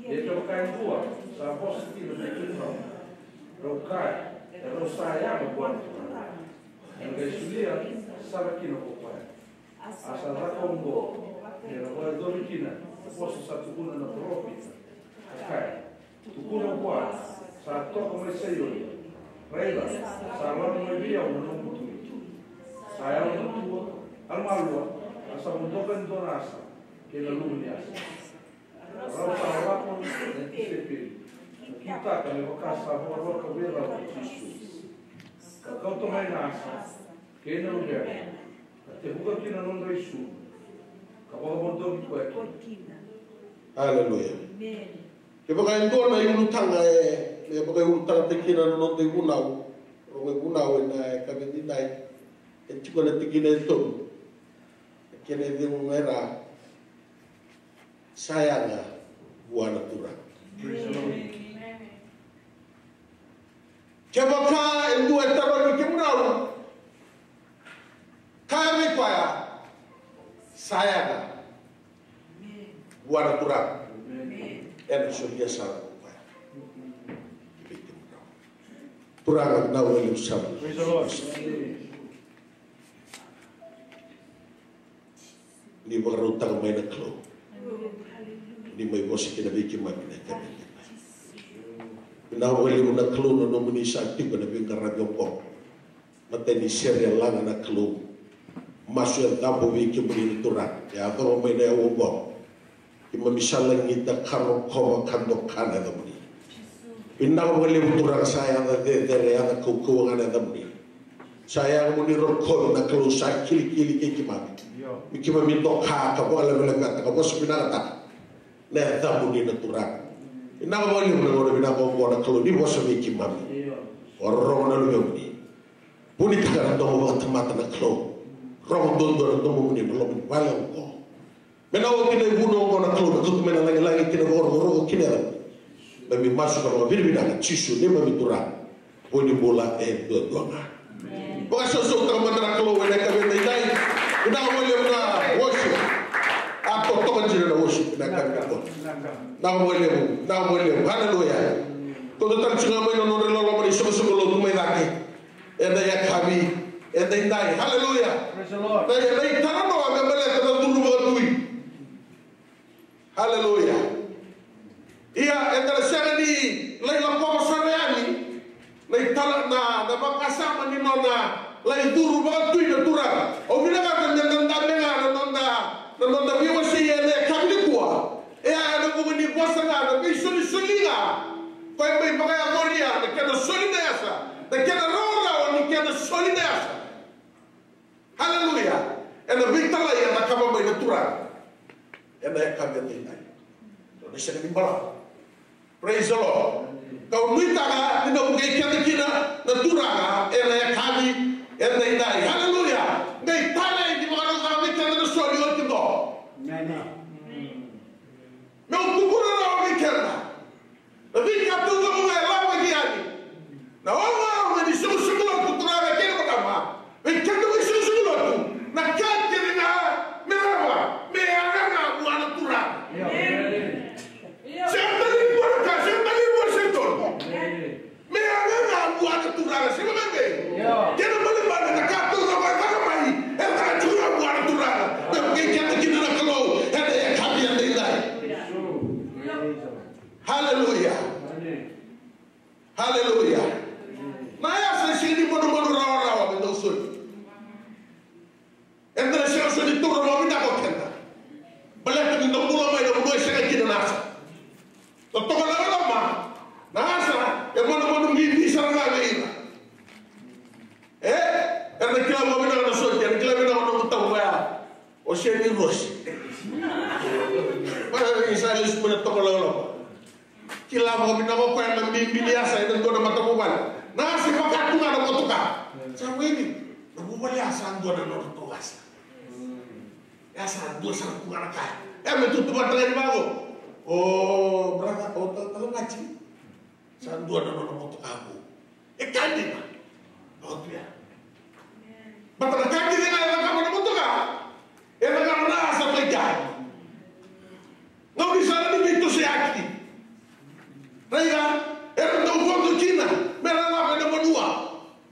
Ia kevaka e dua sa vosa kina vei kemudrau, rau kaya, e rau sa yaga vua na Turaga, ena qai solia sara kina ko koya. A sa caka oqo me na vakayacori kina na vosa sa tukuna na parofita, ka kaya, tukuna vua sa toka mai Saioni, raica, sa lako mai vei au na noqu Tui. Sa yalomatua, yalomalua, a sa vodoka e dua na asa kei na luve ni asa. Rau sa lako na tisaipeli ka kitaka me vaka sa vakarota vei rau ko Jisu. Ka kauta mai na asa kei na luvena, ka tevuka kina na nodra isulu, ka vakavodoki koya kina. Aleluya. Kevaka e dua na iulutaga e, e vakaiulutagataki kina na noda ivunau, rogo ivunau ena yakavi edaidai, e tiko na tikina e tolu. E kena icegu ga e ra, sa yaga vua na Turaga. Kevaka e dua e tarogi kemudrau, kaya vei koya, sa yaga vua na Turaga. Ena solia sara ko koya vei kemudrau. Turaga, na wale usama. Ni vakarautaka mai na Kalou ni mai vosa kina vei keimami na yakavi edaidai. Vinaka vakalevu na Kalou na nomuni sa tiko ena veiqaravi oqo. Matai ni sere e laga na Kalou. Masu e cabo vei kemuni na Turaga. E yacova mai na yau oqo. Keimami sa lagita ka rokova ka doka na yacamuni. Vinaka vakalevu Turaga, sa yaca cecere, yaca kaukauwa ga na yacamuni. Sa yaga mo ni rokovi na Kalou, sa kilikili kei keimami. Me keimami doka ka vakalavelaveta ka vosa vinakataka na yacamuni na Turaga. Vinaka vakalevu na gauna vinaka oqo na Kalou ni vosa vei keimami. O rorogo na luvemuni. Vunitaka na domo vakatamata na Kalou. Rogo duadua na domomuni na loma ni vale oqo. Me na oti na ivunau oqo na Kalou, me kauta mai na lagilagi kei na vakarokoroko kei na yacamuni. Keimami masu ka vakavinavinaka Jisu neimami Turaga, vo ni bula e duadua ga. Vakasausautaka mada na Kalou ena yakavi edaidai. Vinaka vakalevu na worship. A totoka dina na worship ena yakavi edaidai. Vinaka vakalevu, vinaka vakalevu. Haleluya. Kauta tale tiko ga mai na nodra iloloma na isoqosoqo lotu mai cake ena yakavi edaidai. Haleluya. Praise the Lord. Na, na italanoa me baleta na curu vakatui. Haleluya. Ia, eda na sega ni lai lakova sara yani na itala, na, na vakasama ni nona lai curu vakatui na Turaga. Au vinakata me da dabe ga na noda, na noda veiwasei ena yakavi nikua. E a, ena vuku ni vosa ga, na veisolisoli ga. Koya mai vakayacori ya na kena soli na yasa, na kena rawarawa ni kena soli na yasa. Haleluya. Ena veitalai ena cakava mai na Turaga ena yakavi edaidai. Dou na sega ni balavu. Praise the Lord. Kau nuitaka ni na vukei keda kina na Turaga ena yakavi edaidai. Haleluya. Qai talei ni vakarau caka vei keda na soli oti qo. Amen. Meu tukuna rawa vei keda. Na veika taucoko ga e lavaki yani. Na ogaoga ni soqosoqo lotu, turaga kei na marama. Vei keda vei soqosoqo lotu, na ka kece ga me rawa, me yaga ga vua na Turaga. Sega tale ni vua na ka, sega tale ni vua na Setani. Me yaga ga vua na Turaga, sega me vei. Kena malimali na ka taucoko e caka mai, e caka tu ga vua na Turaga. Me vukei keda kina na Kalou ena yakavi edaidai. Haleluya. Haleluya. Na yasa e sega ni manumanu rawarawa me dau soli. Eda na sega soli ni taura vakavinaka o keda. Baleta ni da bula mai na vanua e sega kina na asa. Da toka na loloma, na asa e manumanu bibi sara ga vei ira. E? Eda kila vakavinaka na soli, eda kila vinaka na nomu tabu ya. O Seni Rosi. Mara ni sa lesu mai na toka loloma. Kila vakavinaka o koya na bibi ni asa ena dua na matavuvale. Na asa e vaka tu ga na motoka. Sa wili na vuvale, a sa dua na nodratou asa. E a sa dua sara tu ga na ka. E me tutu vata ga ni vako. O brother, o ta- talamaci. Sa dua na nona motoka vou. E ka dina. Otu ya.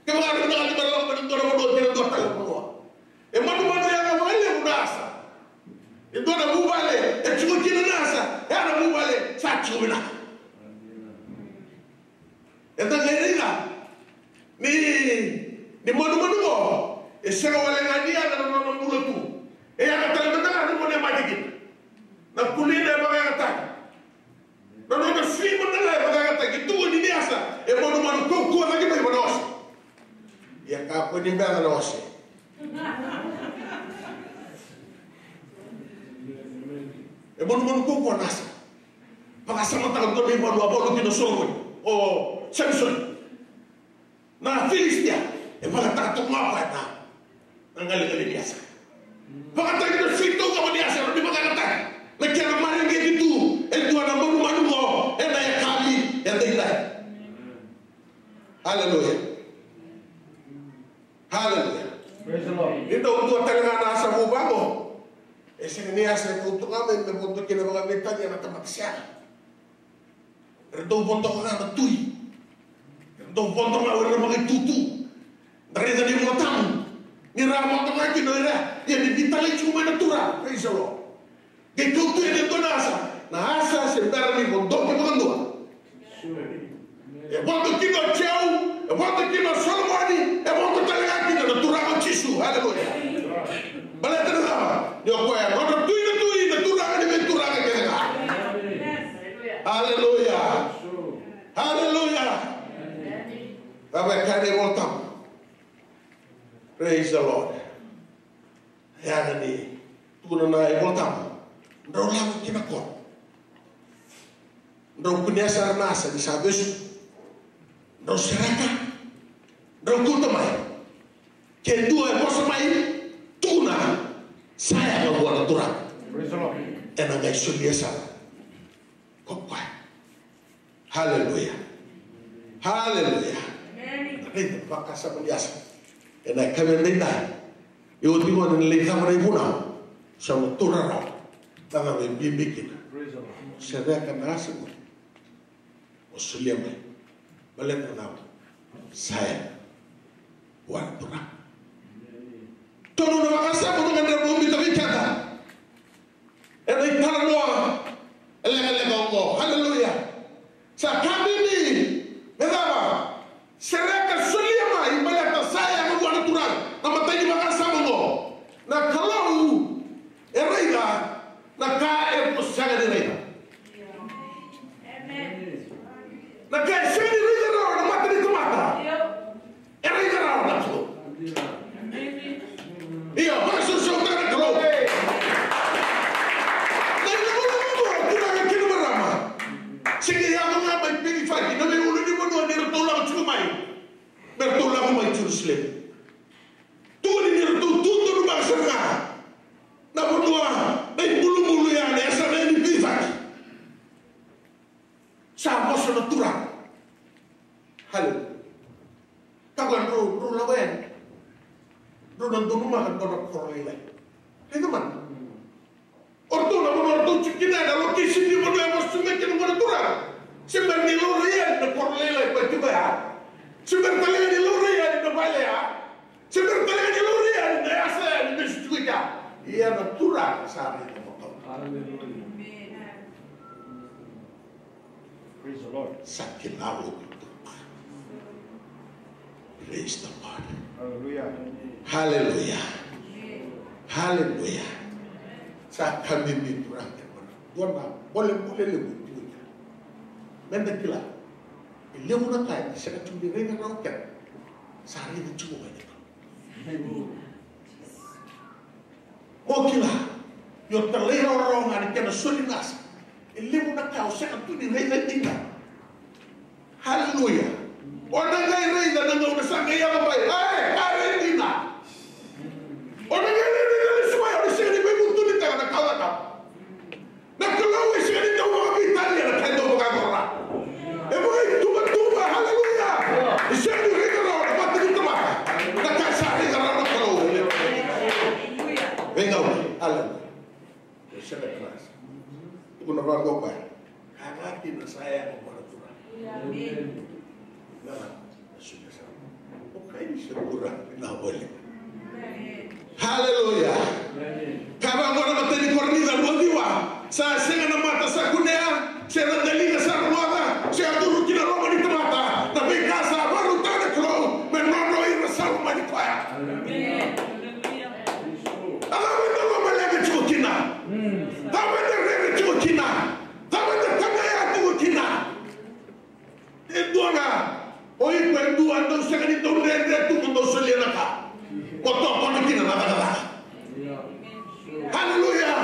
Kevaka e dua na ka me lako mai na dua na vanua ki na dua tale na vanua, e manumanu yaga vakalevu na asa. E dua na vuvale e tiko kina na asa, e a na vuvale sa tiko vinaka. Eda qai raica ni, ni manumanu qo e sega wale ga ni yaga na nona bula tu. E yaga tale mada ga na vanua e mate kina. Na kulina e vakayagataki. Na nona sui mada ga e vakayagataki. Tukuni ni asa e manumanu kaukaua cake mai vua na ose. Ia kakua ni beca na ose. E manumanu kaukaua na asa. Vakasamataka dua na ivalu a valu kina o Solomoni, o Samisoni. Na Filisitia e vakataka toka ga o koya na, na qaliqali ni asa. Vakataki na sui taucoko ni asa, ni vakayagataki na kena mareqeti tu e dua na manumanu qo ena yakavi edaidai. Aleluya. Aleluya. Praise the Lord. Ni dau dua tale ga na asa vuvale qo, e sega ni asa e kauta ga mai me vodo kina vakaveitalia na tamata sega. Era dau vodo ga na tui. Era dau vodo ga o ira na vakaitutu. Da raica na iVola Tabu ni ra vodo ga kina o ira, ia ni veitalai tiko mai na Turaga. Praise the Lord. Qai kauta yani e dua na asa, na asa se bera ni vodoki vakadua. E vodo kina o Joe, e vodo kina o Solomoni, e vodo tale ga kina na Turaga o Jisu. Aleluya. Baleta na cava? Ni o koya e nodra Tui na tui, na Turaga ni veituraga kece ga. Aleluya. Aleluya. Cava e kaya na iVola Tabu? Praise the Lord. Yaga ni tukuna na iVola Tabu, drau lako ki na koro, drau kunea sara na asa ni sa vesu, drau sereka, drau kauta mai. Ke dua e vosa mai, tukuna, sa yaga vua na Turaga. Praise the Lord. Ena qai solia sara ko koya. Haleluya. Haleluya. Amen. Raica na vakasama ni asa ena yakavi edaidai. E oti gona ni lai cava na ivunau, sa na taura rawa na cava e bibi kina. Praise the Lord. Sereka na asa gona. O solia mai. Baleta na cava? Sa yaga vua na Turaga. Tolu na vakasama au gadreva meu biuta vei keda ena italanoa lekaleka oqo. Haleluya. Sa ka bibi me cava? Sereka, solia mai, baleta sa yaga vua na Turaga. Na imatai ni vakasama oqo, na Kalou e raica na ka e sega ni raica. Na ka e sega ni raica rawa na mata ni tamata, e raica rawa na Kalou. Ia, vakasausautaka na Kalou. Na ilakolako oqo, turaga kei na marama, sega ni yaco ga mai Petifaki, na veiulunivanua ni ratou lako tiko mai, me ratou lako mai Jerusalemi. Tukuni ni ratou tu donumaka sara ga na vanua, na ibulubulu ya, na yasana ni Petifaki. Sa vosa na Turaga. Haleluya. Ka koya drau, drau lako yani, drau na donumaka dua na koro lailai. Raica mada. O ratou na vanua o ratou tiko kina, na location ni vanua e vosa tu mai kina qo na Turaga, se bera ni laurai yani na koro lailai koya tiko ya. Se bera tale ga ni laurai yani na vale ya. Se bera tale ga ni laurai yani na yasa ya ni vesu tiko i kea. Ia na Turaga sa raica vakau. Haleluya. Praise the Lord. Sa kila o koya. Praise the Lord. Hallelujah. Hallelujah. Hallelujah. Sa ka bibi, turaga kei na marama. Dua na bolebole levu tu ya. Meda kila, e levu na ka eda sega tu ni raica rawa keda, sa raica tiko mai na Kalou. Mo kila ni o talairawarawa ga ni kena soli na asa. E levu na ka o sega tu ni raica dina. Haleluya. O na qai raica na gauna sa qai yaco mai, e, ka raica dina. O na qai raica na lesu mai, o na sega ni veivutunitaka na ka o cakava. Na Kalou e sega ni dau vakaveitalia na ka e dau vakayacora. E vakaituvatuva, haleluya. E sega ni raica rawa na mata ni tamata na ka sa raica rawa na Kalou. Veigauna, haleluya. E sega ni raica. Tukuna vaqo o koya, ka ga kina sa yaga vua na Turaga. Na, na suka sara. Okay. Sa kura na voli. Haleluya. Ka vaqo na matai ni Korinica rua ciwa. Sa sega na mata sa kunea, se na daliga sa rogoca, se a curu ki na loma ni tamata, na veika sa vakarautaka na Kalou me nodra o ira sa lomani koya. A cava eda lomaleqa tiko kina? Cava eda rere tiko kina? Cava eda taqaya tiko kina? E dua ga, o iko e dua, dou sega ni dau dredre tu mo dou solia na ka mo tokona kina na cakacaka. Haleluya.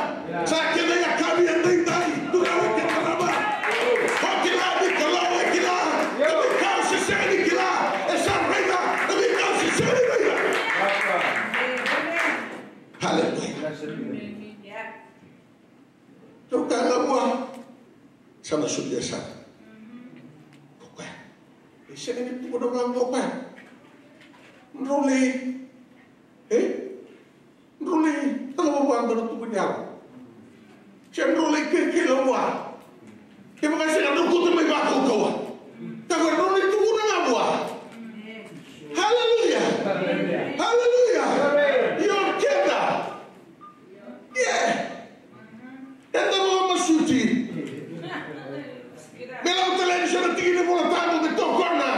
Sa kena yakavi e daidai, turaga kei na marama. O kila ni Kalou e kila na veika o se sega ni kila, e sa raica na veika o se sega ni raica. Haleluya. Keu kaya ga vua, sa na solia sara. Ko koya e sega ni tukuna ga vua o koya. Drau lai, e? Drau lai talava vua dua na tuku ni yalo. Se drau lai kilakila vua. Kevaka e sega, drau kauta mai vakaukauwa. Ka koya drau lai tukuna ga vua. Haleluya. Haleluya. Io keda. Ia, eda vakamasuti. Me lako tale yani so na tiki ni Vola Tabu me tokona.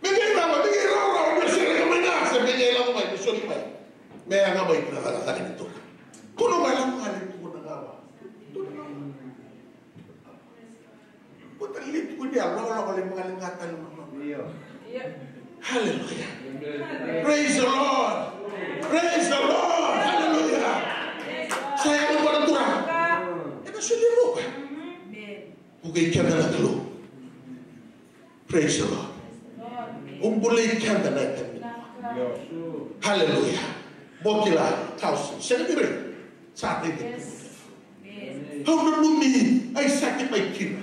Me qai cava, me qai rawarawa, me sereka mai na asa, me qai lako mai, me soli mai. Me yaga mai kina cakacaka ni toka. Tukuna mai, lako mai, tukuna ga vua. Tukuna ga vua. Kota litu ko dia, lolo ko le manga le ngata le mama. Io. Hallelujah. Praise the Lord. Praise the Lord. Hallelujah. Sa yaga vua na Turaga. Ena soli vuka. Vuka i keda na Kalou. Praise the Lord. O bulai keda na keda. Hallelujah. Mo kila, kau sega ni raica. Sa raica. Au nanumi Aisake mai kina.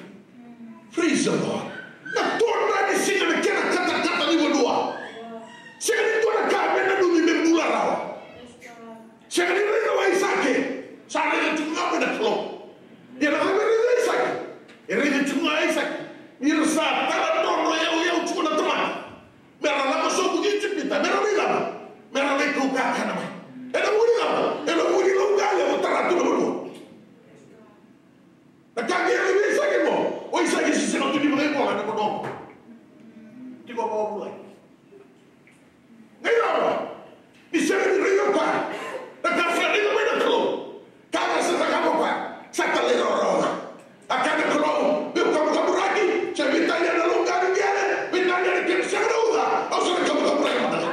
Praise the Lord. Na todra ni siga na kena katakata ni vanua. Sega ni dua na ka me nanumi me bula rawa. Sega ni raica o Aisake. Sa raica tiko ga mai na Kalou. Ia na cava e raica o Aisake? E raica tiko ga o Aisake ni ra sa tara drodro yauyau tiko na tamata. Me ra lako sobu ki Ijipita, me ra lai cava? Me ra lai kau kakana mai. Ena vuku ni cava? Ena vuku ni lauqa levu tara tu na vanua. Na ka qai yaco vei Aisake mo, o Aisake se sega tu ni vakaivola ena vanua. Tiko vakavulai. Qai cava? Ni sega ni raica o koya na ka sa raica mai na Kalou. Ka ga sa cakava o koya sa talairawarawa ga. A kaya na Kalou, meu kamukamuburaki, se veitalia na lauqa ni qele, veitalia na kena sega na uca, au sa na kamukamuburaki mada ga.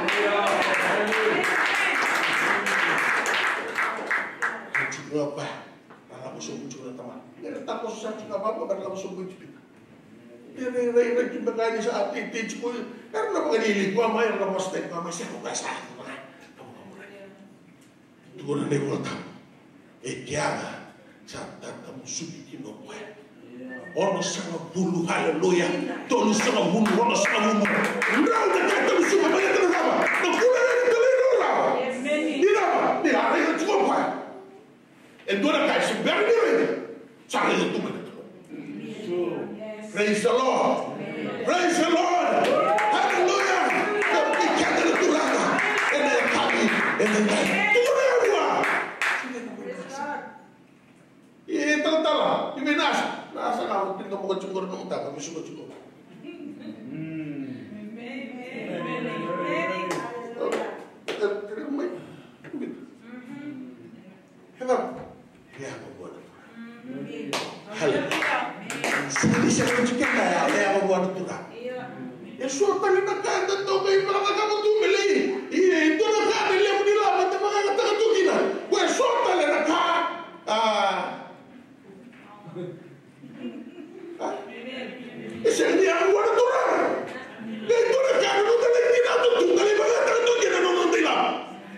Tiko ga o koya, na lako sobu tiko na tamata. Era takoso sa tiko ga vaqo, na lako sobu i Ijipita. Era, era, era, era, tiko ga ni sa teitei tiko, era na vakalili koya mai, era na vosataki koya mai, sega o koya sa, kamukamuburaki. Tukuna na iVola Tabu, e kea ga sa tatamusuki kina o koya. Onosagavulu, haleluya. Tolusagavulu, onosagavulu. Drau na tatamusuka, baleta na cava? Na vula ni talairawarawa. Ni cava? Ni a raica tiko o koya. E dua na ka e se bera ni raica. Sa raica tu mai na Kalou. Praise the Lord. Praise the Lord. Hallelujah. Vukei keda na Turaga ena yakavi edaidai. Tukuna vua. E talatala, ni vei na asa. Na asa ga, o kina ka boka tiko na nomu taka, me suka tiko. E cava? E yaga vua na Turaga. Haleluya. Sega ni sega ni tiko kina ya, e yaga vua na Turaga. E so tale na ka eda dau qai vakacakava tu me lai. Ia, e dua na ka na levu ni lama eda vakayagataka tu kina. Ko e so tale na ka. A. E sega ni yaga vua na Turaga. Qai dua na ka na noda lai tinatu tu, da lai vakayagataka tu kina na noda ilavo.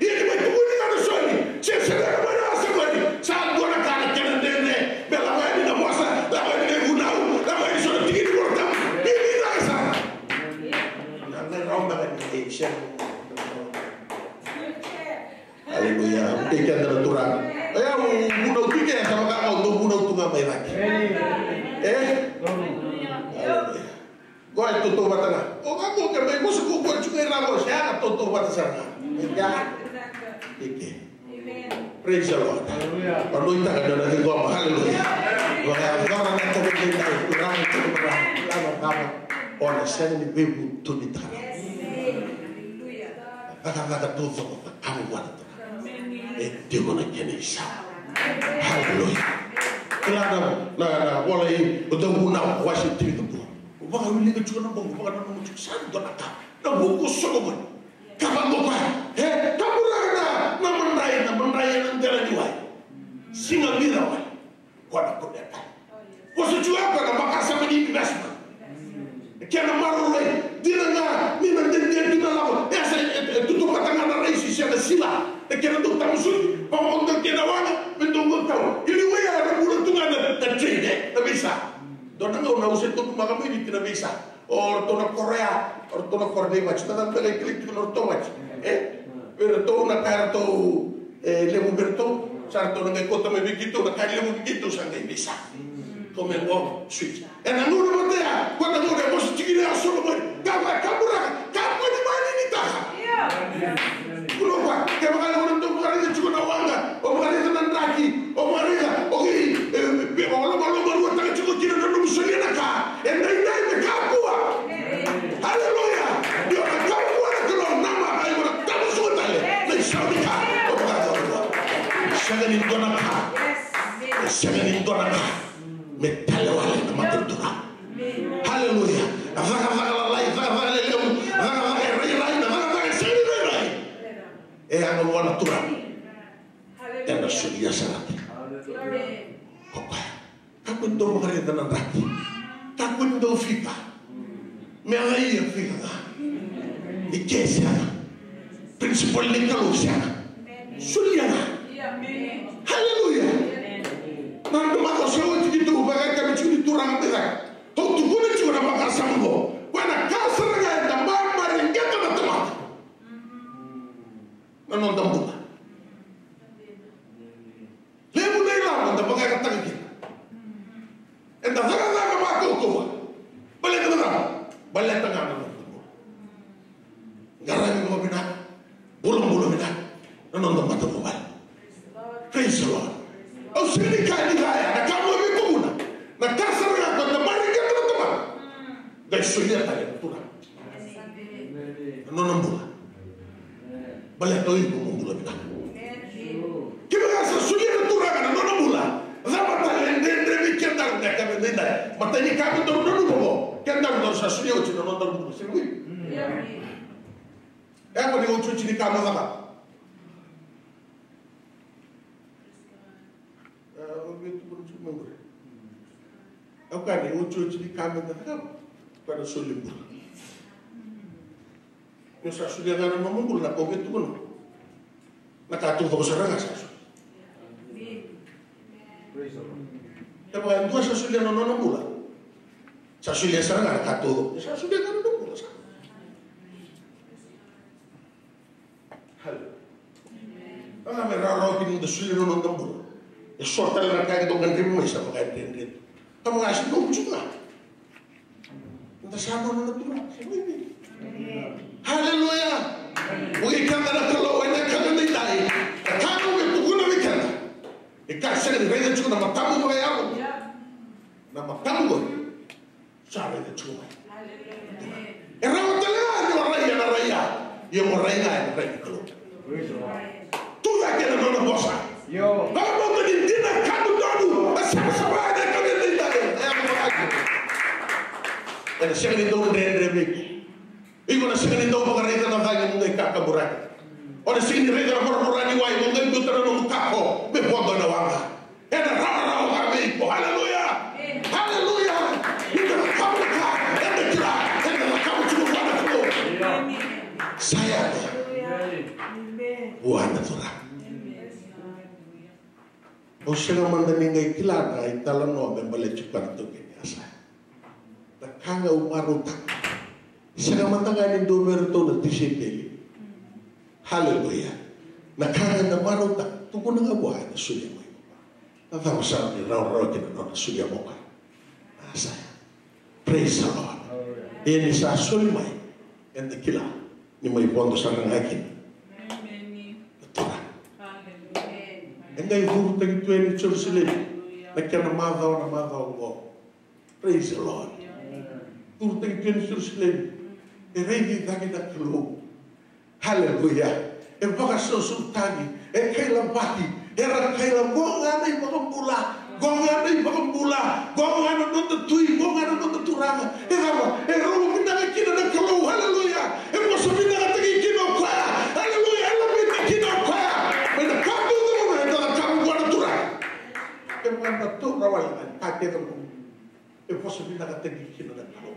Ia ni mai tukuni ga na Soni, se sereka mai na wase qori, sa dua na ka na kena dredre. Me lako yani na vosa, lako yani na ivunau, lako yani so na tiki ni Vola Tabu. Ni vinaka sara. Na, na rawa beka ni, e, sega. Aleluya. Vukei keda na Turaga. E, au vunau tu ke, sa vaka au dau vunau tu ga mai cake. E? Aleluya. Qo e Tautauvata ga. O ga ko ke mai vosa ko ko tiko i ra ko se a tautauvata sara ga. Eke. Eke. Praise the Lord. Hallelujah. Vanoitaka ni o na ciqoma. Hallelujah. Vakayacora na tovo ni dai. Kurani tovo na kama kama. O na sega ni veivutunitaka. Cakacaka taucoko, cakava vua na Turaga. E tiko na kena isau. Hallelujah. Kila na, na, na vola i, o Dauvunau, wase tinikadua. O vakawilika tiko na bogi, vakananuma tiko sa dua na ka. Na vuku o Solomoni. Ka vaqo koya. E, ka vuraga na, na madrai, na madrai ena dela ni wai. Siga vira wai. Koya na kunea tale. Vosa tiko ya koya na vakasama ni investment. E kena maroroi, dina ga ni na dede tu na lavo. E sa, e, e, tutu vata ga na raisi se na sila. E kena dau tamusuki, vakamoto kena waga, me dau gotau. Ili wai ya na bula tu ga na, na trade, e, na veisa. Dua na gauna au se totu maka mai Viti na veisa. O ratou na koro ya, o ratou na koro nei Vati, na cava beka e kilai tiko na ratou Vati. E? Vei ratou na ka ratou, e, levu vei ratou, sa ratou na qai kauta mai vei keitou, na ka e levu vei keitou sa qai veisa. Kau mai qo, switch. Ena gauna vata ya, ko na gauna e vosa tiko kina ya o Solomoni, ka va, ka vuraga, ka mani mani ni taka. Kula vua, kevaka o na dau vakaraica tiko na waqa, o vakaraica na draki, o vakaraica, o kei, e, e, o lomalomaruataka tiko kina na nomu solia na ka, e daidai me kakua. Haleluya! Ni o na kakua na Kalou, na maka, iko na tamusuka tale na isau ni ka o vakayacora. Sega ni dua na ka. Sega ni dua na ka me tale wale na mata ni Turaga. Haleluya! A cakacaka lalai, cakacaka lelevu, cakacaka e rairai, na cakacaka e sega ni rairai. E yaga vua na Turaga. Ena solia sara tiko. O koya. Kakua ni dau vakaraica na draki. Kakua ni dau fika. Me a ia fika ga. I ke sega. Principle ni Kalou sega. Solia ga. Haleluya. Na tamata se oti ki tu, vaka e kaya tiko ni Turaga me caka. Au tukuna tiko na vakasama qo. Koya na ka sara ga eda mamareqeta na tamata. Na noda bula. Levu na ilavo eda vakayagataka kina. Eda cakacaka vakaukauwa. Baleta na cava? Baleta ga na noda bula. Qaravi vakavinaka. Bulabula vinaka. Na noda matavuvale. Praise the Lord. Au sega ni kaya ni kaya na ka mo me tukuna. Na ka sara ga ko eda mareqeta na tamata. Qai solia tale na Turaga na nona bula. Baleta o iko mo bula vinaka. Kevaka sa solia na Turaga na nona bula, cava tale e dredre vei kedaru na ka me daidai? Matai ni ka me daru nanuma qo, kedaru daru sa solia oti na nodaru bula, se ui? E, ko ni otioti ni ka mo cakava. E, au via tukuna tiko mai qori. Au kaya ni otioti ni ka me da cakava. Koya na soli bula. Ni o sa solia ga na nomu bula, na ka au via tukuna. Na ka taucoko sara ga sa solia. Kevaka e dua sa solia na nona bula, sa solia sara ga na ka taucoko. Sa solia ga na nona bula sa. Haleluya. Amen. Ena me rawarawa kina ni da solia na noda bula. E so tale na ka e dau gadrevi mai sa vaka e dredre tu. Ka vaka sa dau tu ga. Eda sa nona na Turaga. Haleluya. O keda na Kalou ena ka edaidai. Na ka au via tukuna vei keda. E ka sega ni raica tiko na matamu vakayalo. Na matamu qori. Sa raica tiko mai. E rawa tale ga ni o rai ena rai ya. Ia mo rai ga ena rai ni Kalou. Tu cake na nona vosa. Vakabauta ni dina ka dodonu. E savasava ena ka me daidai. E yaco vakacava? Ena sega ni dau dredre vei iko. Iko na sega ni dau vakaraica na cagi mo qai kakaburaki. O na sega ni raica na voravora ni wai mo qai biuta na nomu kako me vodo ena waqa. Ena rawarawa ga vei iko. Haleluya. Haleluya. Ni da cakava na ka eda kila eda cakava tiko vua na Kalou. Sa yaga vua na Turaga. Au sega mada ni qai kila na italanoa me baleti koya na taukei ni Asaia. Na ka ga au marautaka. Sega mada ga ni dua vei iratou na tisaipeli. Haleluya. Na ka ga eda marautaka, tukuna ga vua ena solia mai. Na cava sara ni rawarawa kina na nona solia mai o koya na Asaia? Praise the Lord. Ia ni sa soli mai, eda kila ni mai vodo sara ga kina na Turaga. E qai curutaki tu yani Jerusalemi na kena macawa, na macawa oqo. Praise the Lord. Curutaki tu yani Jerusalemi. E raici cake na Kalou. Haleluya. E vakasausautaki, e kailavaki, era kaila, qo ga na iVakabula, qo ga na iVakabula, qo ga na noda Tui, qo ga na noda Turaga. E cava? E rogo vinaka kina na Kalou. Haleluya. E vosa vinakataki kina o koya. Haleluya. E laveti kina o koya. Mai na ka taucoko ga eda cakava vua na Turaga. Kevaka eda taura wale na ka kece oqo, e vosa vinakataki kina na Kalou.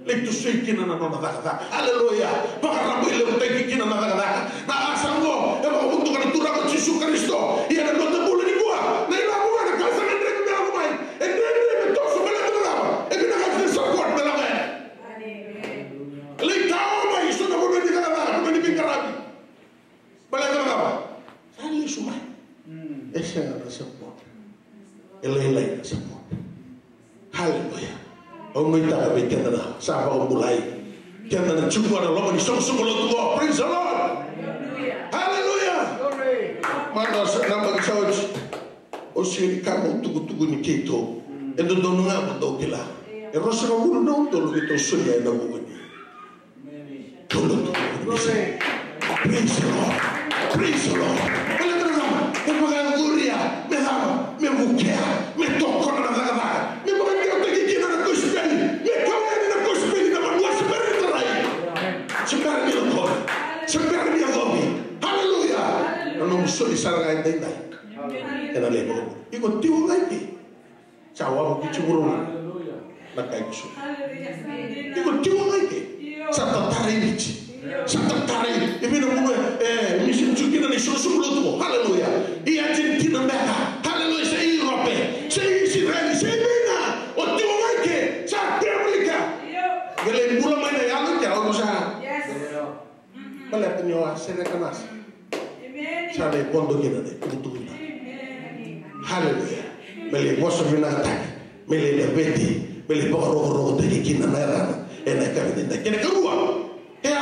Lai tosoi kina na nona cakacaka. Haleluya. Vakarabailevutaki kina na cakacaka. Na asa oqo e vakavotuka na Turaga o Jisu Karisito. Ia na noda bula nikua, na ilavo ga, na ka sa gadrevi me lako mai, e dredre me toso, baleta na cava? E vinakati na support me lako yani. Lai kawa mai so na vanua ni cakacaka, vanua ni veiqaravi. Baleta na cava? Sa lesu mai. E sega na support. E lailai na support. Haleluya. Au nuitaka vei keda na sa vakabulai, keda na tiko na loma ni soqosoqo lotu qo. Praise the Lord. Haleluya. Mada sa na baki sa oti. O sega ni ka mo tukutuku ni keitou. E dodonu ga mo dou kila. E ruasagavulu na udolu keitou solia ena vuku ni Praise the Lord. Praise the Lord. Baleta na cava? Me vakayacoria, me cava? Me vukea, me tokona na cakacaka, me vakadewataki kina na kosipeli, me kawa yani na kosipeli na vanua se bera ni tarai, se bera ni yacovi, se bera ni yacovi. Haleluya. Na nomu soli sara ga edaidai ena levu. Iko tiko ga i ke. Sa wavoki tiko vuravura na kai kusuru. Tiko, tiko ga i ke. Sa tatara i Viti. Sa tatara i, e vei na vanua e misi tu kina na isoqosoqo lotu qo. Haleluya. I Argentina beka. Haleluya. Se i Europe. Se i Isireli. Se i vei ga. O tiko ga i ke. Sa tiko ga i ke. Qai lai bula mai na yalo i ke, au sa. Baleta ni o a sereka na sa. Sa lai vodo kina na itukutuku. Haleluya. Me lai vosa vinakataki, me lai laveti, me lai vakarokorokotaki kina na yacana ena yakavi edaidai. Kena ikarua, e a,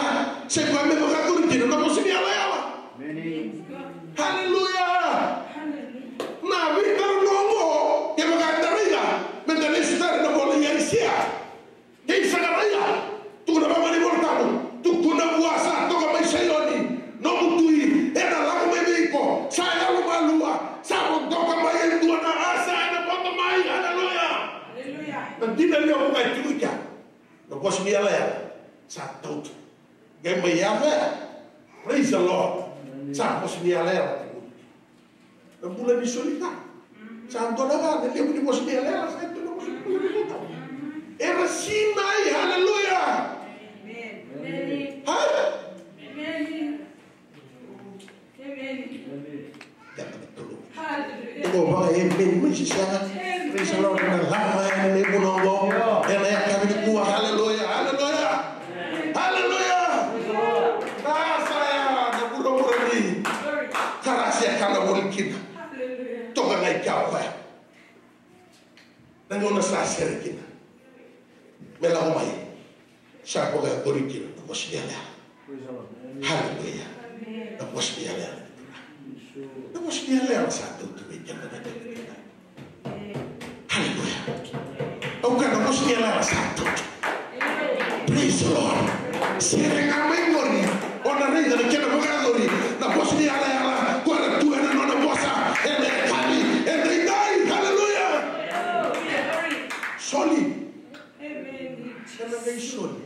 sa i koya me vakayacori kina na vosa ni yalayala. Haleluya. Na veitalanoa oqo, kevaka eda raica, meda lesu tale na vola i Aisea kei Sakaraia. Tukuna vaqo na iVolatabu, tukuna vua sa toka mai Saioni, nomu Tui ena lako mai vei iko, sa yalomalua, sa vodoka mai e dua na asa ena vodo mai. Aleluya. Na dina levu ga e tiko i kea, na vosa ni yalayala sa tautu. Qai mai yaco ya. Praise the Lord. Sa vosa ni yalayala tiko. Na bula ni soli ka. Sa dua na ka, na levu ni vosa ni yalayala, sa dua na vosa ni yalayala. Era sinai, haleluya. Ha? Iko vaka amen, mai sisana. Praise the Lord, na lama ya na levu na oqo. Ena yakavi nikua, haleluya, haleluya. Haleluya. Na sa ya, na vuravura ni karasi e kana voli kina. Toka ga i kea o koya. Na gauna sa sere kina me lako mai, sa vakayacori kina na vosa ni yalayala. Haleluya. Na vosa ni yalayala. Na vosa ni yalayala sa tautu vei keda na kena. Haleluya. Au kaya na vosa ni yalayala sa tautu. Praise the Lord. Sere ga mai qori, o na raica na kena vakayacori na vosa ni yalayala, ko era tu ena nona vosa ena yakavi edaidai. Haleluya. Soli. Ena qai soli.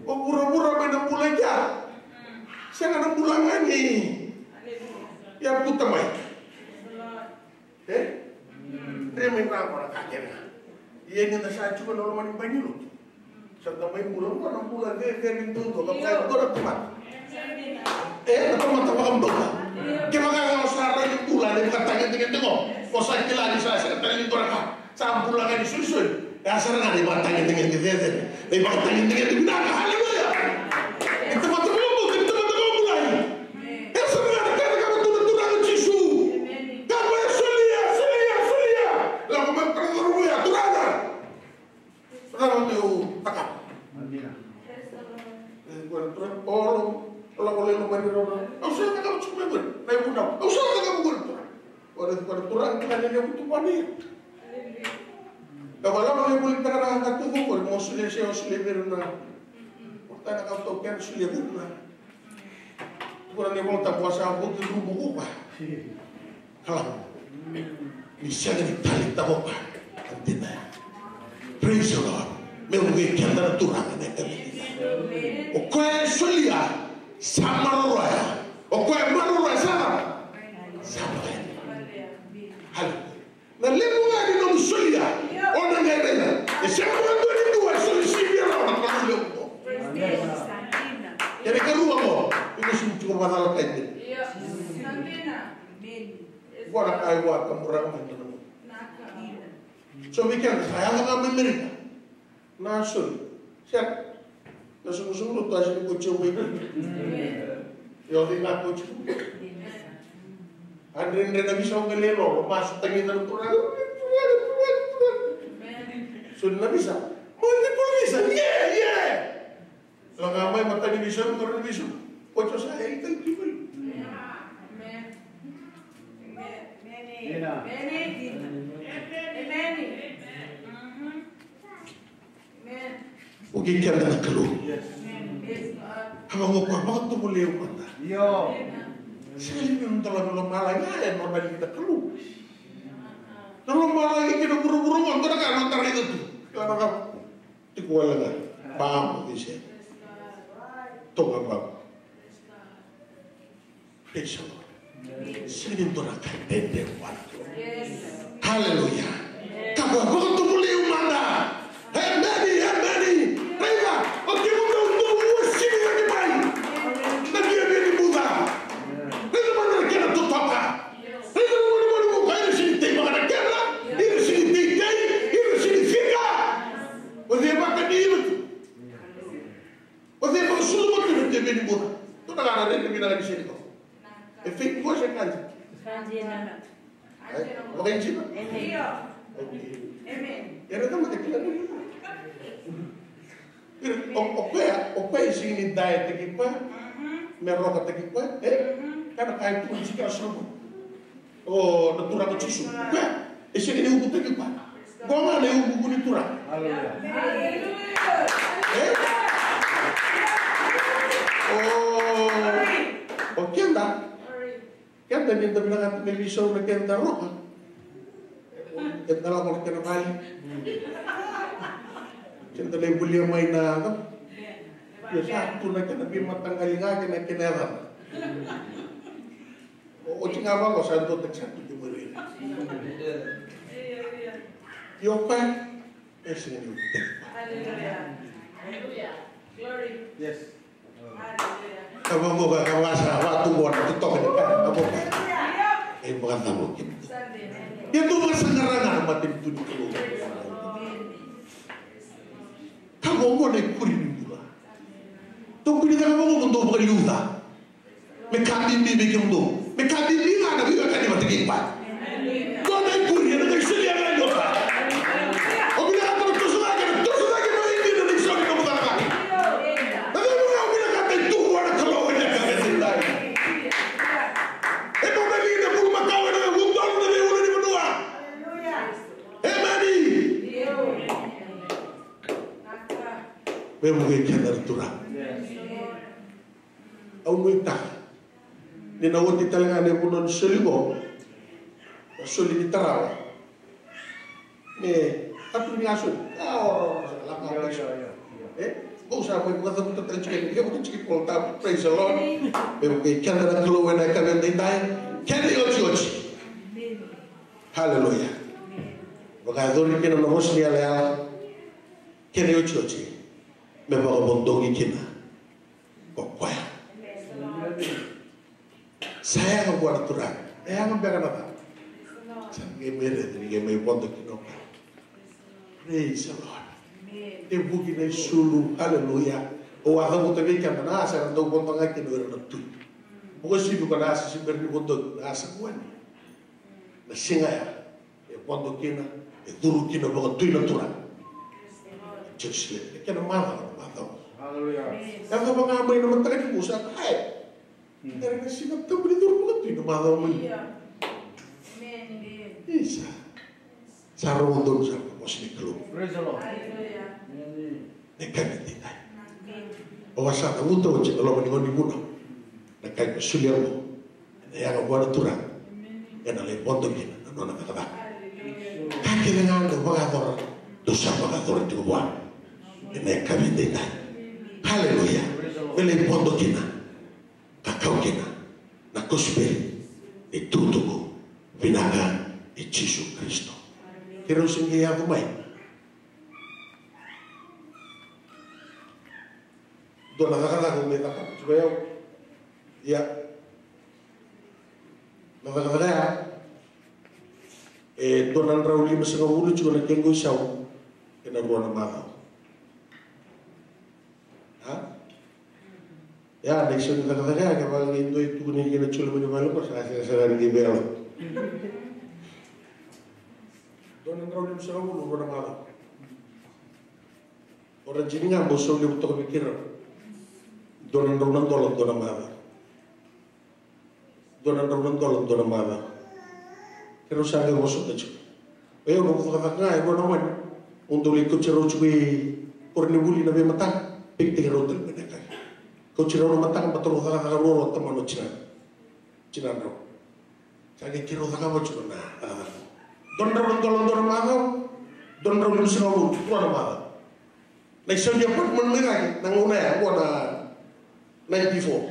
O vuravura mai na bula i kea. Sega na bula ga ni yavuta mai. E? Dre mai vaqo na ka kece ga. Ia ni da sa tiko na loma ni bai ni lotu, sa da mai bula qo na bula cecere duadua, ka vaka e dua na tamata. E, na tamata vakabauta. Kevaka o sa rai ni bula ni vakatagedegede qo, o sa kila ni sa sega tale ni dua na ka. Sa bula ga ni solisoli. E a sara ga na ivakatagedegede cecere, na ivakatagedegede vinaka. Haleluya. Ni tamata vakabauta, ni tamata vakabulai. E sara ga na ka e cakava tu na Turaga o Jisu. Ka vaya, solia, solia, solia. Lako mai vua na Turaga. Turaga, meu cakava. Au lei lomani rau na. Au sa cakava tiko mai qori. Na ivunau. Au sa cakava qori. Ora tiko na turaga ka lelevu tu vani. Ka valava lei volitaka na ka tu qori. Mo solia se o solia vei ira na. Ora tana ka tau kena solia vei ira na. Tukuna na iVolatabu sa vuki rubu kupa. Kala. Ni sega ni tali tavoka na dina ya. Praise the Lord. Me vukei keda na Turaga na itavi dina. O koya e solia sa maroroya. O koya e maroroya sa sa maroroya. Haleluya. Na levu ga ni nomu solia o na qai raica. E sega vakadua ni dua e soli sivia rawa na Kalou levu qo. Kena ikarua qo, iko sega ni tiko vakacala kai dina. Vua na ka e vua ka muraka mai na nomu. So vei keda sa yaco ga mai Merika. Na soli. Sega. Na soqosoqo lotu a sega ni ko tiko mai. Io, vei ga ko tiko. A dredre na visa o qai lei lolo, masu tagi na turaga. Soli na visa. Multiple visa. Yeah, yeah. Laga mai matani vei Saumi, karua ni vei Saumi. Oti o sa e ikai kivai. Amen. Amen. Amen. Amen. Amen. Vukei keda na Kalou. Amen. Praise God. Ka vaqo koya, vakatovolei au mada. Io. Sega ni dolavi lomalagi, a e nona lida Kalou. Na lomalagi kei na vuravura qo, dua na ka ena tarai tu. Kila na ka. Tiko wale ga. Bau, he said. Toka bau. Praise the Lord. Sega ni dua na ka e dede vua na Kalou. Hallelujah. Ka vua, vakatovolei au mada. Emeni, emeni. Raica, o kemudou dou uasivi yani mai. Na via veni buca. Raica mada na kena totoka. Raica na moni moni vuka, ira sega ni teivaka na kena, ira sega ni teitei, ira sega ni fika. O cei vaka ni ira tu? O cei vakasucu tu na teveni bura? Tu na gara reke vinaka ni seni ko. E fake ko se kanji? Kanji na. Ai, vakaijina? Amen. Okay. Amen. Era tamo te kila ni. Ira, o, o koya, o koya e sega ni dayataki koya, me rokataki koya, e? Kana kaya tu ni sikira suru. O na Turaga Jisu. Koya e sega ni uvutaki koya. Koya ga na iuvuvu ni Turaga. Hallelujah. E? O, o keda, keda ni da vinakata me veisau na keda roka. Keda lako na kena vale. Keda lai volia mai na, ia sa tu na kena veimataqali ga kei na kena yacana. O, oti ga vaqo sa dua taki sa tu ki muri. Io koya e sega ni uvutaki koya. Hallelujah. Hallelujah. Glory. Yes. Hallelujah. Ka vaqo ka, ka vasa, vatu qo na totoka ni ka, ka vaqo. E vakacava kina. Ia dou vakasaqara ga na matanitu ni Kalou. Ka vaqo na ikuri ni bula. Dou kuri caka vaqo mo dou vakaliuca. Me ka bibi vei kemudou. Me ka bibi ga na veiwekani vata kei koya. Dua na ikuri ena qai solia ga e dua. O vinakata na toso cake, na toso cake mai dina na isau ni nomu cakacaka. Na cava ga o vinakata e tu vua na Kalou ena yakavi edaidai. E nona li na bulumakau ena udolu na veiulunivanua. Emeni. Me vukei keda na Turaga. Au nuitaka ni na oti tale ga na ivunau ni soli qo, na soli ni tarava. Me katu ni a soli. A, ora, ora, ora, lako mai. Io, io, io, io. E? Qo sa mai vakacavuta tale tiko ni, vakacavuta tiko ni Volatabu. Praise the Lord. Me vukei keda na Kalou ena yakavi edaidai. Kena iotioti. Hallelujah. Vakayacori kina na vosa ni yalayala. Kena iotioti. Me vakavodoki kina ko koya. Sa yaga vua na Turaga. E yaga beka na cava? Sa ni qai mai raica ni qai mai vodo kina o koya. Praise the Lord. E vuki na isulu. Hallelujah. Au a cavuta vei keda na asa era dau vodo ga kina o ira na tui. Vakasivia ko na asa se bera ni vodo na asa vua ni. Na siga ya e vodo kina, e curu kina vakatui na Turaga. Jerusalem, e kena macawa na macawa. Hallelujah. E cava ga mai na mataka ni kua sa, ai, Era na siga tabu ni curu vakatui na macawa mai. Isa. Sa rau donu sa na vosa ni Kalou. Praise the Lord. Amen. Na ka ni dina. Amen. O a sa na vuta oti na loma ni gauna ni vunau. Na ka e solia mo. Ena yaga vua na Turaga. Ena lai vodo kina na nona cakacaka. Ka kece ga dau vakayacora, dau sa vakayacora tiko vua. Ena yakavi edaidai. Haleluya. Me lai vodo kina. Ka kau kina na kosipeli ni tukutuku vinaka i Jisu Karisito. Keirau se qai yaco mai. Dua na cakacaka au mai cakava tiko o yau. Ia. Na cakacaka ya. E dua na drau limasagavulu tiko na kequ isau. Ena rua na macawa. A? Ia, na isau ni cakacaka ya, kevaka qai dua e tukuna kina na Joli mai na vale qo, sa sega sara ni qai vei au. Dua na drau limasagavulu, rua na macawa. O Rajini ga bau sau levu toka vei keirau. Dua na drau na dola, dua na macawa. Dua na drau na dola, dua na macawa. Keirau sa qai vosota tiko. O yau noqu cakacaka ga e rua na wani. Au dau lai kauti rau tiko i koronivuli na veimataka. Pikitikitaki rau tale mai na yakavi. Kauti rau na mataka, baleta rau cakacaka ruarua, tamana o tinana. Tinadrau. Sa qai keirau cakava tiko na cakacaka. Dua na drau na dola, dua na macawa. Dua na drau limasagavulu, rua na macawa. Na isau ni apartment mai cake na gauna ya, qo na ninety-four.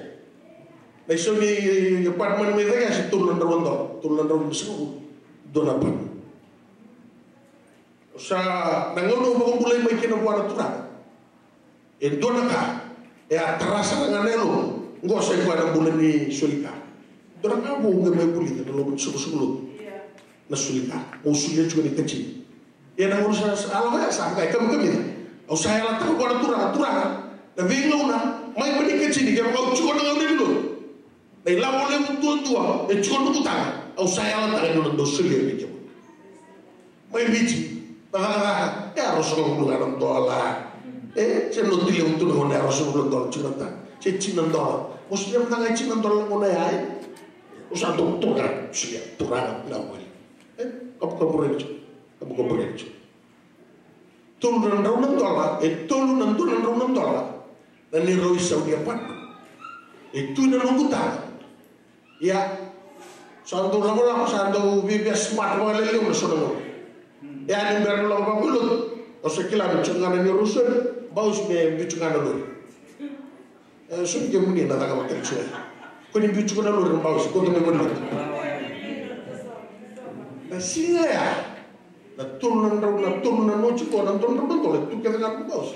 Na isau ni apartment mai cake ya se tolu na drau na dola, tolu na drau limasagavulu, dua na apartment. Sa na gauna au vakabulai mai kina vua na Turaga. E dua na ka e a tara sara ga na yaloqu. Qo sa i koya na bula ni soli ka. Dua na ka vou qai mai vulica na loma ni soqosoqo lotu. Na soli ka. Mo solia tiko na ikatini. Ia na gauna sa, sa, a lako ya sa vaka e kamikamica. Au sa yalataka vua na Turaga, Turaga, na veigauna mai, mai na ikatini, kevaka au tiko na gauna ni lotu. Na ilavo levu duadua e tiko noqu taga, au sa yalataka ni au na dau solia vei kemuni. Mai Viti, na cakacaka e a ruasagavulu ga na dola. E, se noti levu tu na gauna e a ruasagavulu na dola tiko na taga. Se tini na dola. Mo solia mada ga e tini na dola na gauna ya, e. Au sa dau toka, solia, Turaga, vinaka vakalevu. E, kabukabu raica. Kabukabu raica. Tolu na drau na dola, e tolu na dua na drau na dola. Na neirau isau ni apartment. E tu na noqu taga. Ia. Sa dau lakolako, sa dau via smart vakalevu na so na gauna. Ia ni bera ni lako vaqo i lotu. Au sa kila me tiko ga na neirau isau ni bausi me biu tiko ga na lori. E, so ni kemuni na cakava tale tiko. Ko ni biu tiko na lori na bausi, ko ni biu tiko na lori. Na siga ya, na tolu na drau, na tolu na noti qo, na dua na drau na dola, tu kece ga na bausi.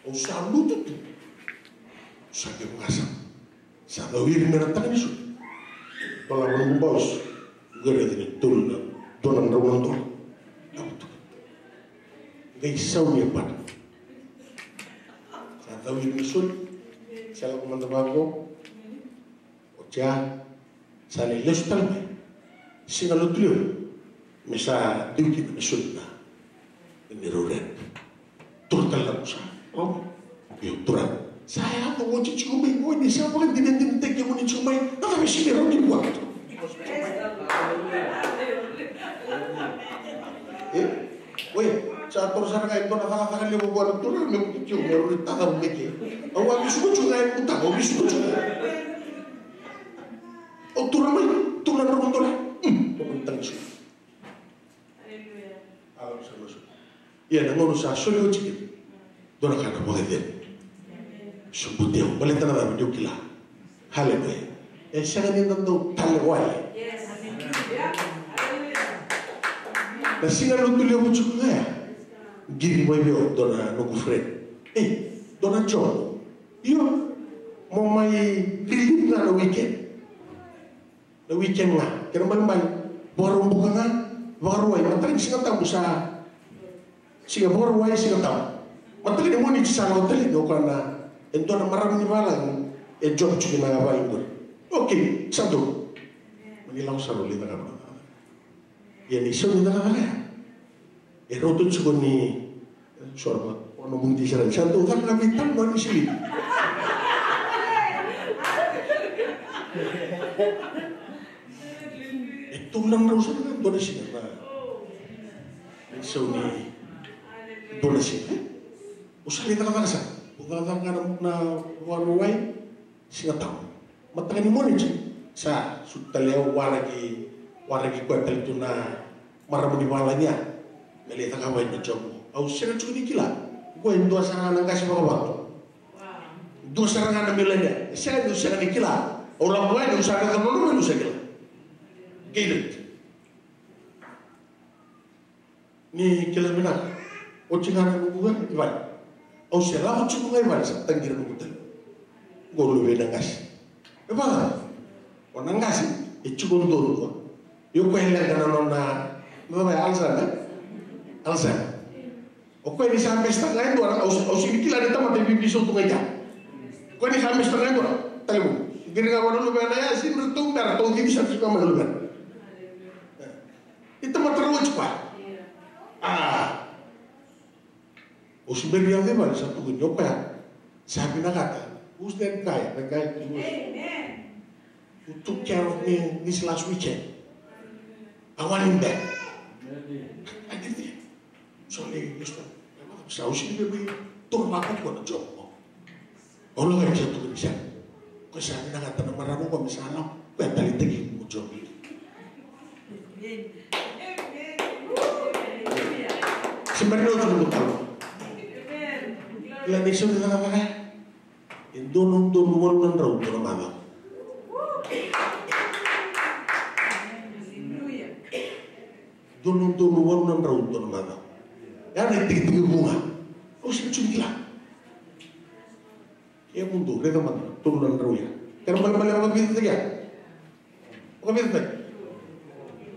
Au sa lutu tu. Sa ke vakasa. Sa cau iri mai na taka ni soli. Dolava noqu bausi. Qai raica ni tolu na, dua na drau na dola. Qai sau ni apartment. Sa cau iri na soli. Sa lako mada vaqo. Oti ya, sa lai lesu tale mai. Siga Lotulevu. Me sa dui kina me soli na neirau rent. Toro tale na kusa. Io, Turaga. Sa yaco oti tiko mai, oi, ni sa vakadinadinataki kemuni tiko mai. Na cava e sega ni rawa ni vua? E? Oi, sa toro sara ga e dua na cakacaka levu vua na Turaga me kuti tiko me rawa ni tatavu mai ke. Au a vesuka tiko ga e butako, au vesuka tiko. Au tura mai, tura na rogo dola. Hmm, au taga tiko. Aleluya. Aleluya. Ia na gauna sa soli oti kina, dua na ka na vakacegu. Sobuti au, baleta na cava? Niu kila. Aleluya. E sega ni na dau tale wale. Na Siga Lotulevu tiko ga ya. Qiri mai vei au dua na noqu friend. Ei, dua na job. Io. Mo mai relieve ga na weekend. Na weekend ga, kena ibalebale Vakaraubuka ga, Vakarauwai, mataka ni Siga Tabu sa. Siga Vakarauwai, Siga Tabu. Mataka ni Moniti sa lako tale ni o koya na, e dua na marama ni valagi e job tiko na valagi qori. Okay, sa donu. Mani lako sara o lai cakava na cakacaka. Ia ni sau ni cakacaka ya. E rauta tiko ni, sora, o na muti sara, sa dau caka ga vei tale na ni sili. E tolu na drau sara ga dua na siga na, na isau ni dua na siga. Au sa lai cakacaka sara. Au cakacaka ga na, na Vakarauwai, Siga Tabu. Mataka ni Moniti sa sucu tale au, waraki, waraki koya tale tu na marama ni valagi ya me lai cakava na job. Au sega tiko ni kila. Koya e dua sara ga na qase vakavatu. Dua sara ga na millennial. E sega ni, au sega ni kila. Au lako yani, au sa raica na nona, au sa kila. Gailet. Ni kila vinaka. Oti ga na noqu vale. Au se lako tiko ga i vale sa taqiri noqu tale. Qo luvei na qase. E vaka. O na qase e tiko donu qo. Io, koya e leqa na nona, na cava ya, Alzheimer. Alzheimer. O koya ni sa mesita ga e dua, au, au sega ni kila ni tamata e bibi sautu ga i kea. O koya ni sa mesita ga e dua, talevoni. Qiri ga vua na luvena ya, sega ni ratou bera, tou cici sa tiko mai na luvena. Ni tamata rau oti koya. A. Au se bera ni yaco i vale sa tukuni, o koya sa vinakata. Who's that guy? The guy who was, who took care of me this last weekend. I want him back. I did it. So, ni, ni sa, sa, au sega ni via mai taura vakaukauwa na job qo. Au lako yani sa tukuni, sega. Ko sa vinakata na marama qo me sa lako, ko e taleitaki mo job. Se bera ni oti noqu talo. Kila ni sa vinakata ga. E dua na udolu walu na drau dua na macawa. Dua na udolu walu na drau dua na macawa. Ya na itekitekivu ga. Au sega ni kila. Kemudou, raica mada na tolu na drau ya. Kena malemale vakavica tale ya? Vakavica tale?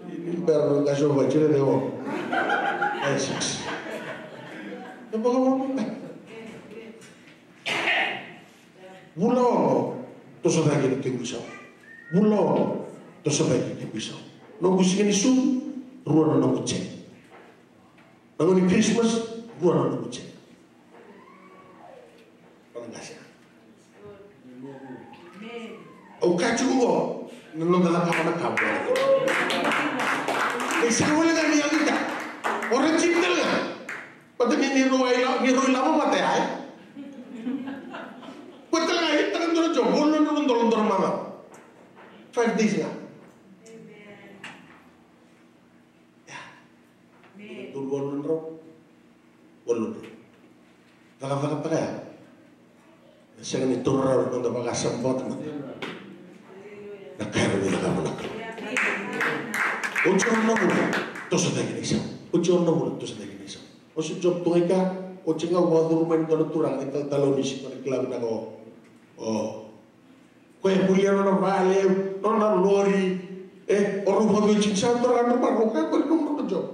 Ni bera na qase o Vati, raica o. E six. E vakavica tale? Vula ono, toso cake na kequ isau. Vula ono, toso cake na kequ isau. Noqu siga ni sucu, rua na noqu cheque. Na gauna ni Christmas, rua na noqu cheque. Vakaqa sara. Au kaya tiko qo, na noda cakava na ka bula. E sega wale ga ni yalita. O Regina tale ga. Baleta ni, ni rau a ila-, ni rau ilavo vata ya, e? Koya tale ga, e tale dua na job, walu na drau dua na macawa. Five days ga. Ia. Dua na udolu walu na drau. Walu na drau. Cakacakataka ya. Na sega ni taura rawa na noda vakasama vakatamata. Na ka era via cakava na Kalou. Oti ono na vula, toso cake na isau. Oti ono na vula, toso cake na isau. Au se job tu ga i kea, oti ga au vakacuru mai na dua na turaga, na talatala o Nisi, ko na kila vinaka o, o Koya e volia nona vale, nona lori. E, o rau vakaveiwatini sa dua na ka drau marau, koya e volia nona job.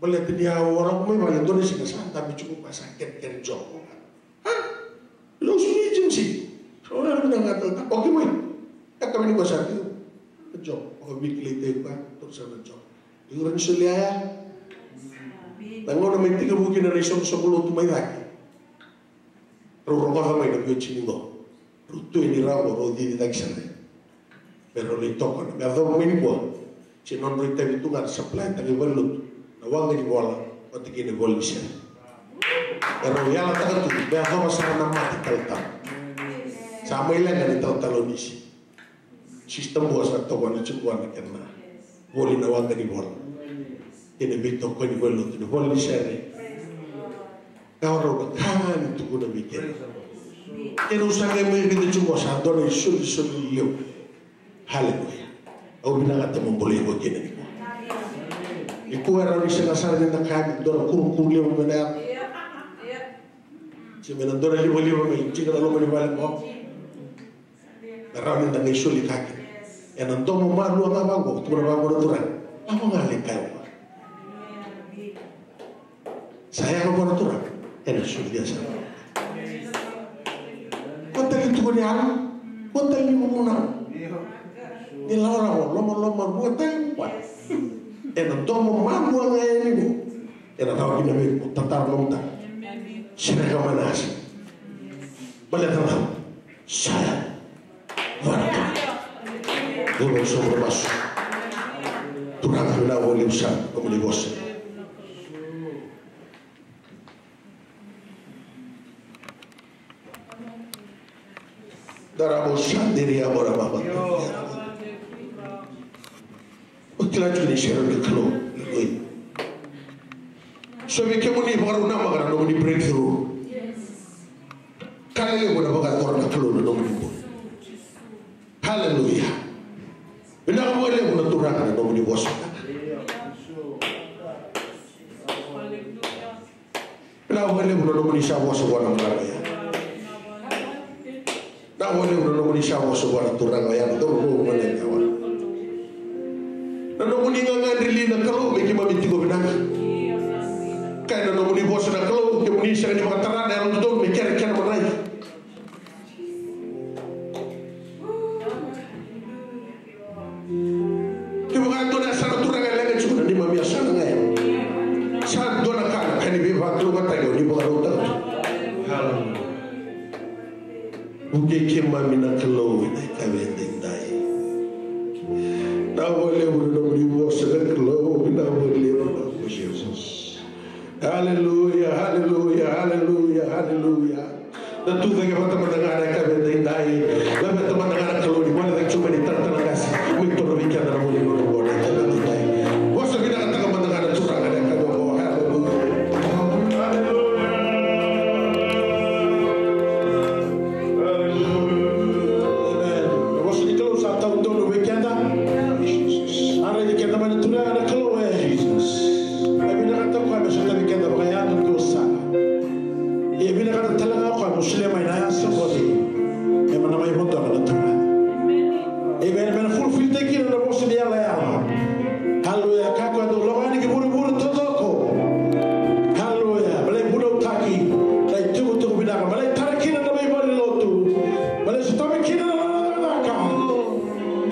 Baleta ni a waraka mai vale, dua na siga sa dabe tiko koya sa kerekere job. A? Lose ni agency. Sa waraka mai na gata, oke mai. Yakavi ni koya sa tiko. Job. Vakaveikilaitaki koya, dua sa na job. Iko rawa ni solia ya. Na gauna mai tekivu kina na isoqosoqo lotu mai cake. Rau rogoca mai na veiwatini qo. Rau tu yani rawa qo, rau cici cake sara. Me rau lai tokona. Me yacova mai nikua. Se nodrau itavi tu ga na supply taka i valenilotu. Na waqa ni vola, vata kei na ivola ni sere. Me rau yalataka tu, me yacova sara na mate talatala. Sa mai leqa ni talatala o Nisi. Sista Bua sa tokona tiko na kena voli na waqa ni vola. Kei na veitokoni voli lotu ni vola ni sere. Ka rau na ka ga ni tukuna vei keda. Kei rau sa qai mai raica tiko sa dua na isolisoli levu. Haleluya. Au vinakata mo bolei iko kina nikua. Nikua e rawa ni sega sara ni na kaya ni dua na kurukuru levu me na yaco. Se me na dua na livaliva me tiko na loma ni vale qo. Na rawa ni da qai soli ka kina. Ena domo malua ga vaqo, tukuna vaqo na Turaga. Lako ga lai kaya vua. Sa yaga vua na Turaga. Ena solia sara. Ko tale ni tukuni yalo. Ko tale ni vunau. Ni lako lako, lomaloma, rua tale vua. Ena domo malua ga yani vua. Ena rawa kina vei iko, tatara nomu taro. Sereka mai na yasa. Baleta na cava? Sa yaga. Turaga, sobu na masu. Turaga, vinaka vakalevu sara na nomuni vosa. Darabo sandiri amora mama. O kila tiko ni sero ni Kalou. So vei kemuni vakarau namaka na nomuni breakthrough. Ka lelevu na vakayacora na Kalou na nomuni bula. Haleluya. Vinaka vakalevu na Turaga na nomuni vosa. Vinaka vakalevu na nomuni sa vosa vua na marama ya. Vinaka vakalevu na nomuni sa vosa vua na turaga ya na donu vou ma na yawa. Na nomuni gagadre li na Kalou me keimami tiko vinaka. Kaya na nomuni vosa na Kalou, kemuni sega ni vakatara na yalododonu me kerekere mada. Kevaka dua na yasana Turaga e leqa tiko na neimami yasana ga ya. Sa dua na ka na ka ni veivakalougatataki o ni vakarautaka tu. Haleluya. Vukei keimami na Kalou ena yakavi edaidai. Vinaka vakalevu na nomuni vosa na Kalou, vinaka vakalevu na nomuni vosa. Haleluya, haleluya, haleluya, haleluya. Na tucake vata mada ga na yakavi edaidai. Laveta mada ga na Kalou ni gole cake tu mai na italatala qase. Me toro vei keda na vuli ni Kalou na yakavi edaidai. Vosa vinakataka mada ga na Turaga na yakavi oqo. Haleluya. Haleluya. Amen. Na vosa ni Kalou sa tautonu vei keda. A raici keda mai na Turaga na Kalou e. E vinakata o koya me sotavi keda vakayalo dua sara. Ia e vinakata tale ga o koya mo solia mai na yasa oqori. E mana mai vodoka na Turaga. Amen. Me na fulfilltaki kina na vosa ni yalayala. Haleluya. Ka koya dau lako yani ki vuravura taucoko. Haleluya. Me lai vunautaki na itukutuku vinaka. Me lai tara kina na veivale ni lotu. Me lai sotavi kina na nona cakacaka.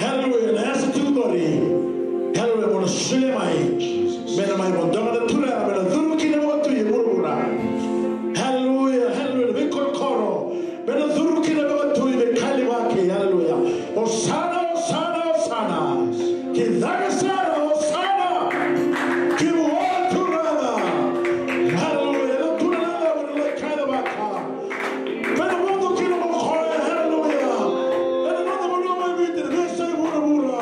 Haleluya. Na yasa tu qori. Haleluya. Mo na solia mai. Me na mai vodoka na Turaga, me na curu kina vakatui e vuravura. Haleluya. Haleluya. Na veikorokoro. Me na curu kina vakatui me kalivaki. Haleluya. Osana, osana, osana. Ki cake sara, osana. Ki vua na Turaga. Haleluya. Na Turaga, na Turaga, na Turaga. Ena vodo kina o koya, haleluya. Ena noda vanua mai Viti, na veiyasai vuravura.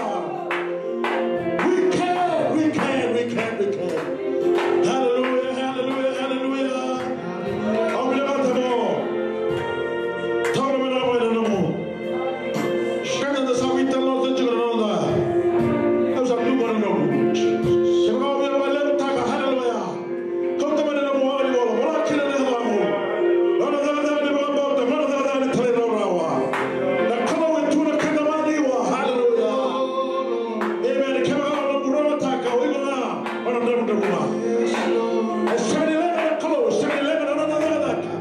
We can, we can, we can, we can. Haleluya, haleluya, haleluya. Au vinakata mo taura mai na nomu. Keda da sa veitalanoa tiko na noda. Au sa tu mai na nomu. Kevaka o via vakalevutaka, haleluya. Kauta mai na nomu wali vola, vola kina na yacaqu. Nona cakacaka ni vakabauta, nona cakacaka ni talairawarawa. Na Kalou e tu na keda maliwa. Haleluya. Amen. Kevaka o na buromataka, o iko ga o na dravudravua. E sega ni leqa na Kalou, e sega ni leqa na nona cakacaka.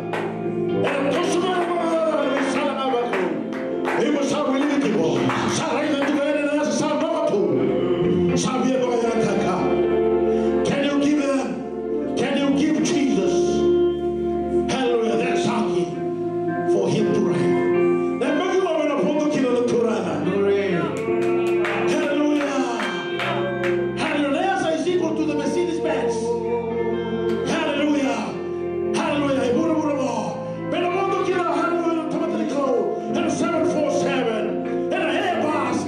Ena toso mai na nona cakacaka ena veisala ga vakalou. Iko sa wiliki tiko. Sa raica tiko yani na yasa sa lako tu. Sa via vakayagataka. Can you give them? Can you give Jesus? Hallelujah. That's something for him to reign. Na yabaki oqo me na vodo kina na Turaga. Hallelujah. Hallelujah. Na yasa is equal to the Mercedes Benz. Hallelujah. Hallelujah. E vuravura oqo. Me na vodo kina, hallelujah, na tamata ni Kalou. Ena seven four seven. Ena Airbus.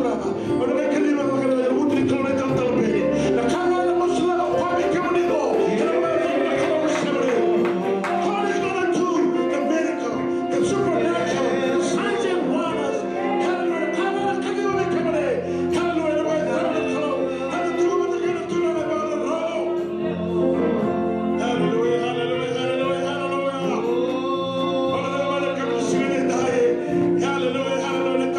Ona qai kaciva na ka na luvuti ni Kalou na italatala beni. Na ka ga ena masulaka, koya vei kemuni qo. Kena vakayaco na Kalou na siga ni. God is gonna do the miracle, the supernatural, the signs and wonders. Hallelujah. Ka ga ena kaciva vei kemuni. Hallelujah. Na vakayaco na Kalou. Ena tiko vata kei na turaga e vakarau. Hallelujah, hallelujah, hallelujah, hallelujah. Hallelujah, hallelujah.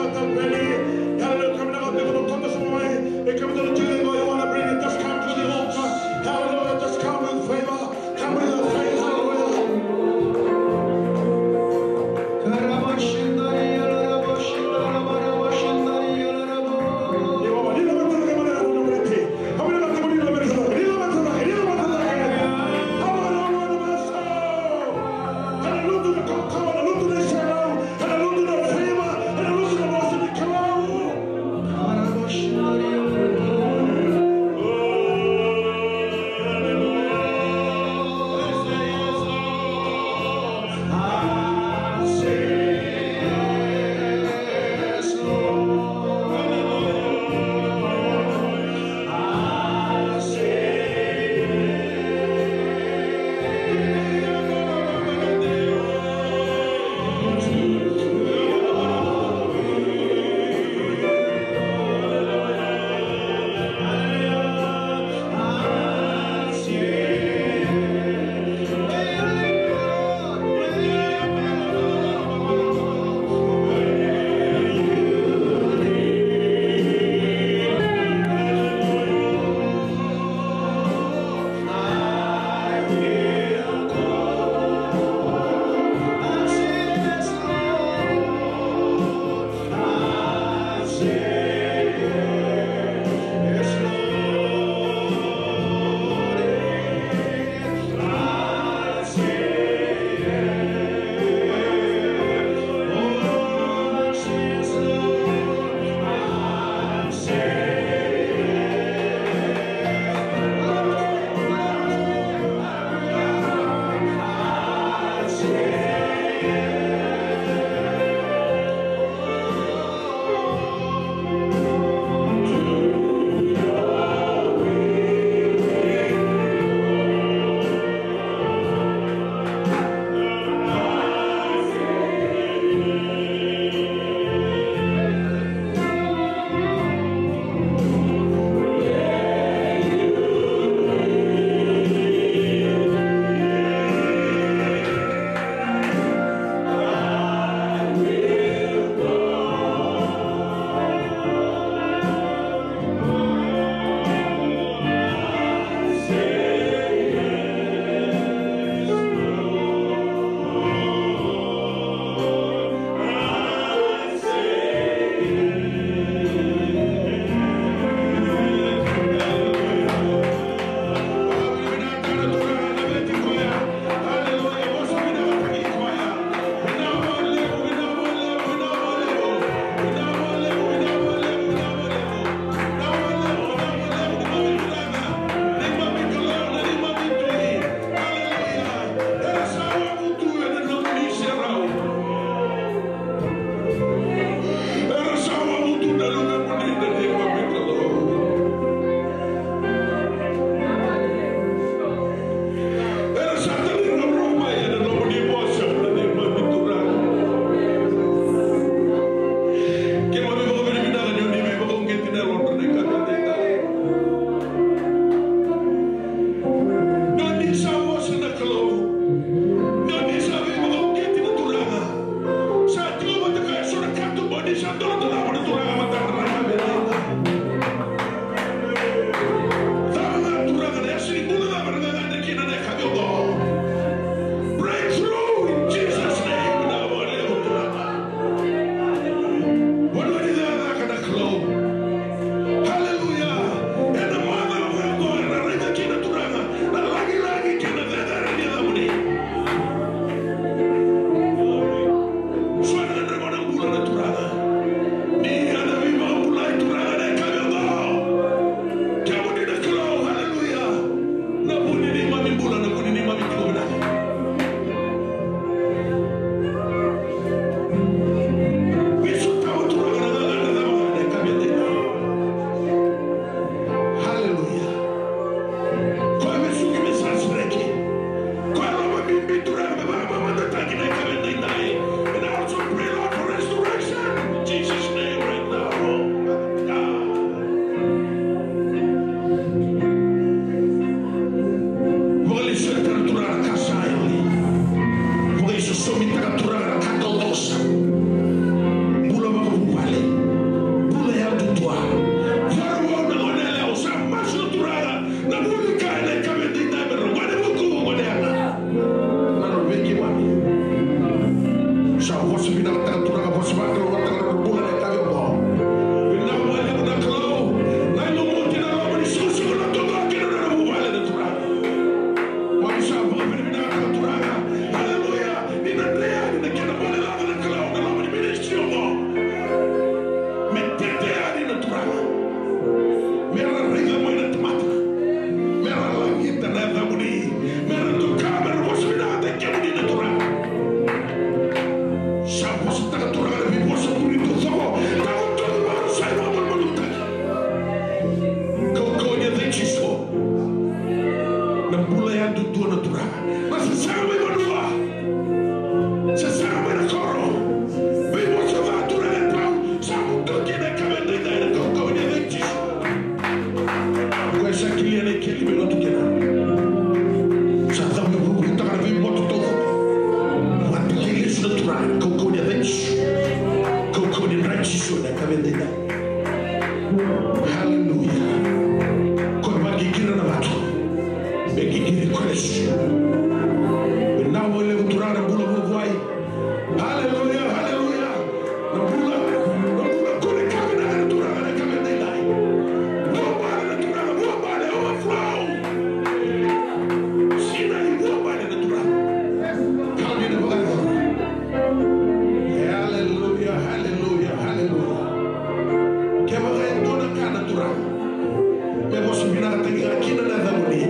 Sotaka Turaga na veivosa tu ni taucoko. Taucoko sa ivakamalumalumutaki. Kaukauwa ni yaca i Jisu. Na bula yadudua na Turaga. Na sasaga mai vanua. Sasaga mai na koro. Veivosa ca Turaga e Paul. Sa butuki na kavedaidai na kaukauwa ni yaca i Jisu. Koya sa kelia na ikeli me lotu kina. Sa cau me vukutaka na veimoto taucoko. Vakataki lesu na Turaga, kaukauwa ni yaca i Jisu. Kaukauwa ni yaca i Jisu na kavedaidai. Haleluya. Koya vaqiqira na vatu. Me qiqiri koya lesu. Vinaka vakalevu Turaga na bula vakavuai. Haleluya, haleluya. Na bula, na bula kune ka vinaka na Turaga na kavedaidai. Vuabale na Turaga, vuabale, overflow. Sinai, vuabale na Turaga. Ka ni na vakayacora. Haleluya, haleluya, haleluya. Kevaka e dua na ka na Turaga me vosa vinakataki ga kina na yacamuni.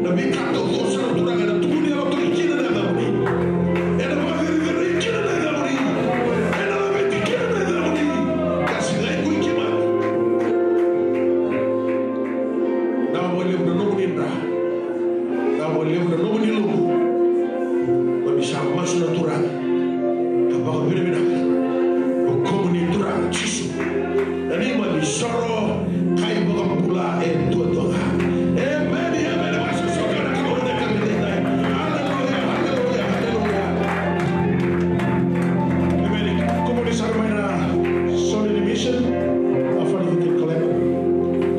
Na veika taucoko sa na Turaga ena tukuni yalotaki kina na yacamuni. Ena vakacerecerei kina na yacamuni. Ena laveti kina na yacamuni. Ka sega ni koi kima. Na vakalevu na nomuni dra. Na vakalevu na nomuni lovu. Ko ni sa masu na Turaga. Ka vakavinavinaka. Ko komuni Turaga Jisu. Na neimami isoro ka iVakabula e duadua ga. Emeni, emeni, vakasosoka na Kalou ena yakavi edaidai. Haleluya, haleluya, haleluya. Emeni. Kumuni sara mai na soli ni mission. After the collect.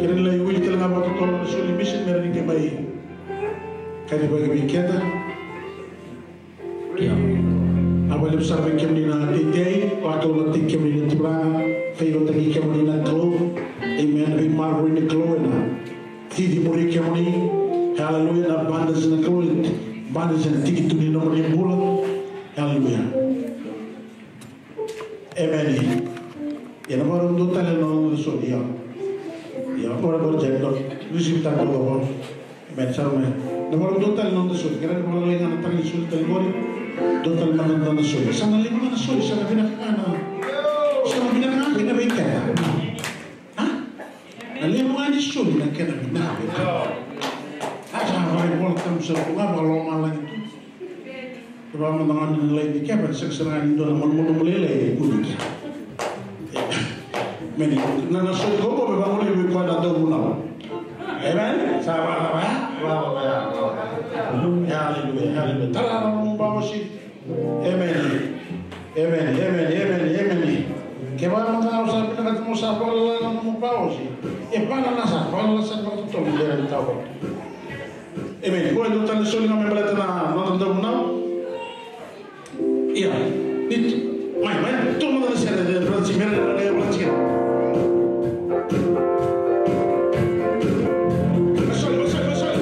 Kena lai wili tale ga vakatotolo na soli ni mission, mera ni qai mai kaci vaki vei keda. Io. Vinaka vakalevu sara vei kemuni na teitei, vakatotolotaki kemuni na Turaga, favour-taki kemuni na Kalou. Amen. Veimaroroi ni Kalou ena cici muri kemuni. Hallelujah. Na abundance na Kalou, abundance ena tiki tu ni nomuni bula. Hallelujah. Emeni. Ia na vakarau dua tale na noda soli, io. Io, ora, ora, Jack, dua. Receive tale dua, dua. Emeni, sa mai. Na vakarau dua tale na noda soli. Kena ibalebale ga na tale ni soli tale qori. Dua tale mada na noda soli. Sa na levu ga na soli, sa na vinaka ga na. Sa na vinaka ga kina vei keda. A? Na levu ga ni soli na kena vinaka vei keda. A, sa vakaivola tabu sara tu ga, vakalomalagi tu. Kevaka mada ga ni lai ni keva, sega sara ga ni dua na malumalumu lailai e kune kina. Emeni. Na, na soli qo me vagolei vei koya na dauvunau. Emeni. Sa va, va, va, va, va. Haleluya, haleluya. Tara na nomu bavosi. Emeni. Emeni, emeni, emeni, emeni. Kevaka mada ga o sa vinakata mo sa vakalala na nomu bavosi. E vakalala sara, vakalala sara vakatotolo, dua na tau. Emeni. Ko e dua tale soli ga me baleta na noda dauvunau. Ia. Ni tu. Mai, mai. Tu mada na sere, e, Francis, mera, mera, mera, mera. Soli, soli, soli.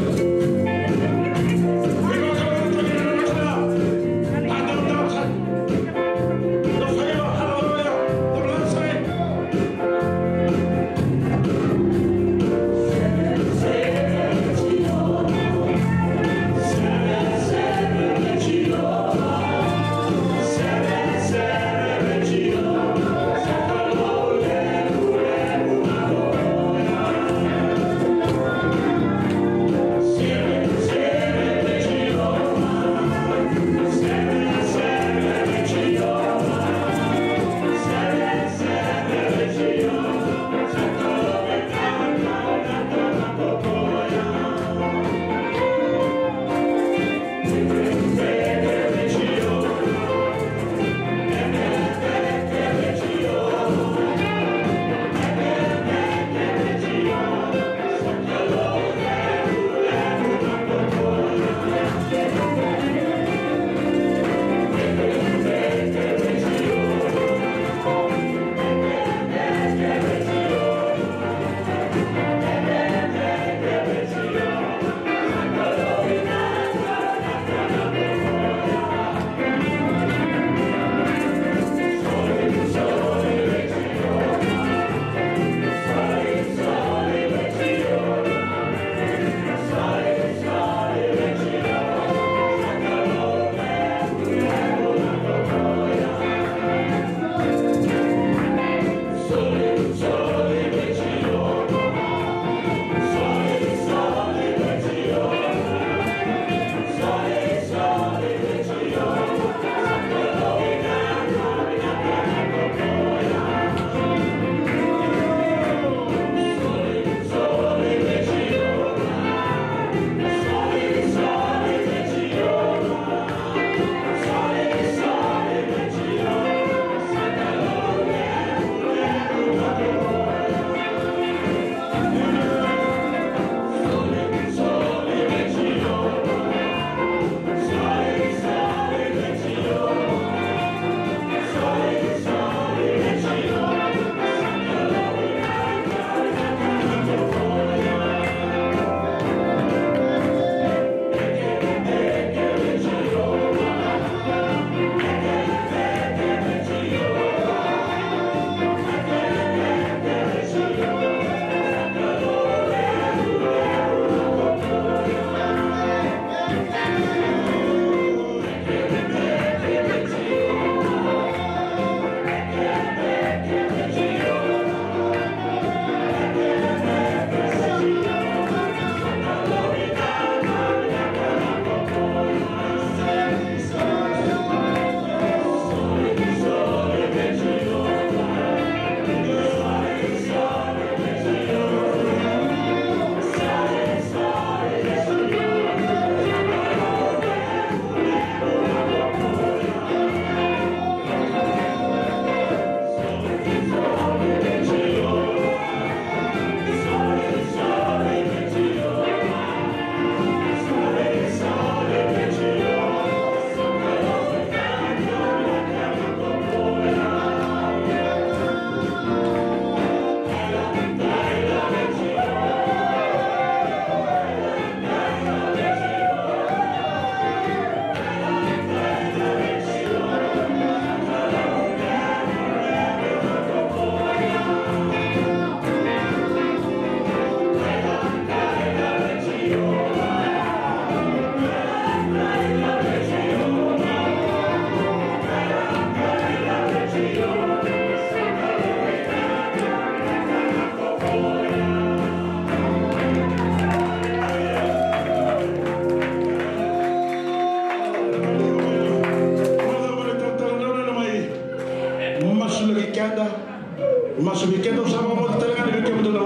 Masu vei keda, au sa vakabauta tale ga ni vei kemudou na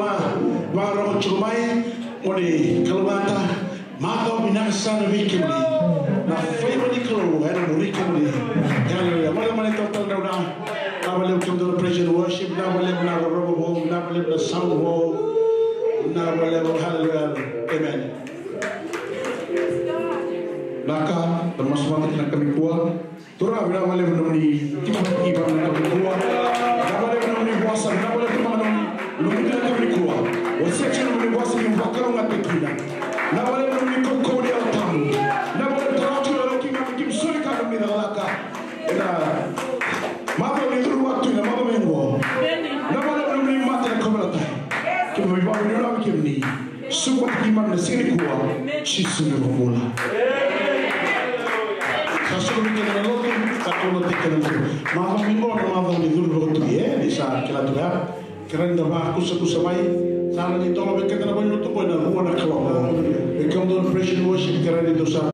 vakarorogo tiko mai, mo ni kalougata. Macawa vinaka sara vei kemuni. Na favor ni Kalou ena muri kemuni. Haleluya. Vale mai tau tau na. Na vale kemudou na praise and worship. Na vale na rorogo vou. Na vale na sound vou. Na vale, haleluya. Amen. Na ka, na masu vata kina ka nikua. Turaga, vinaka vakalevu na nomuni tiko mai na yakavi nikua. Vinaka vakalevu na nomuni vosa, vinaka vakalevu na nomuni lumuti na yakavi nikua. Wasea tiko na nomuni vosa ni vakalougatataki kina. Vinaka vakalevu na nomuni kaukauwa ni Yalo Tabu. Vinaka vakalevu, turaga, tiko na Yalo Tabu, keimami keimami soli ka nomuni cakacaka. Ena macawa ni curu vatu, ena macawa mai qo. Vinaka vakalevu na nomuni mata na kauveilatai. Keimami vakavinavinaka vei kemuni. Suka vata keimami na siga nikua, Jisu na iVakabula. Sa suka vei keda na lotu, sa kau na tekena tu. Macawa mai qo na macawa ni curu vakatui, e? Ni sa kila tu ya. Kerea ni da vakusakusa mai. Sa na ni tolo vei keda na vale ni lotu qo ena rua na kaloko. Vei kemudou na praise and worship, kerea ni dou sa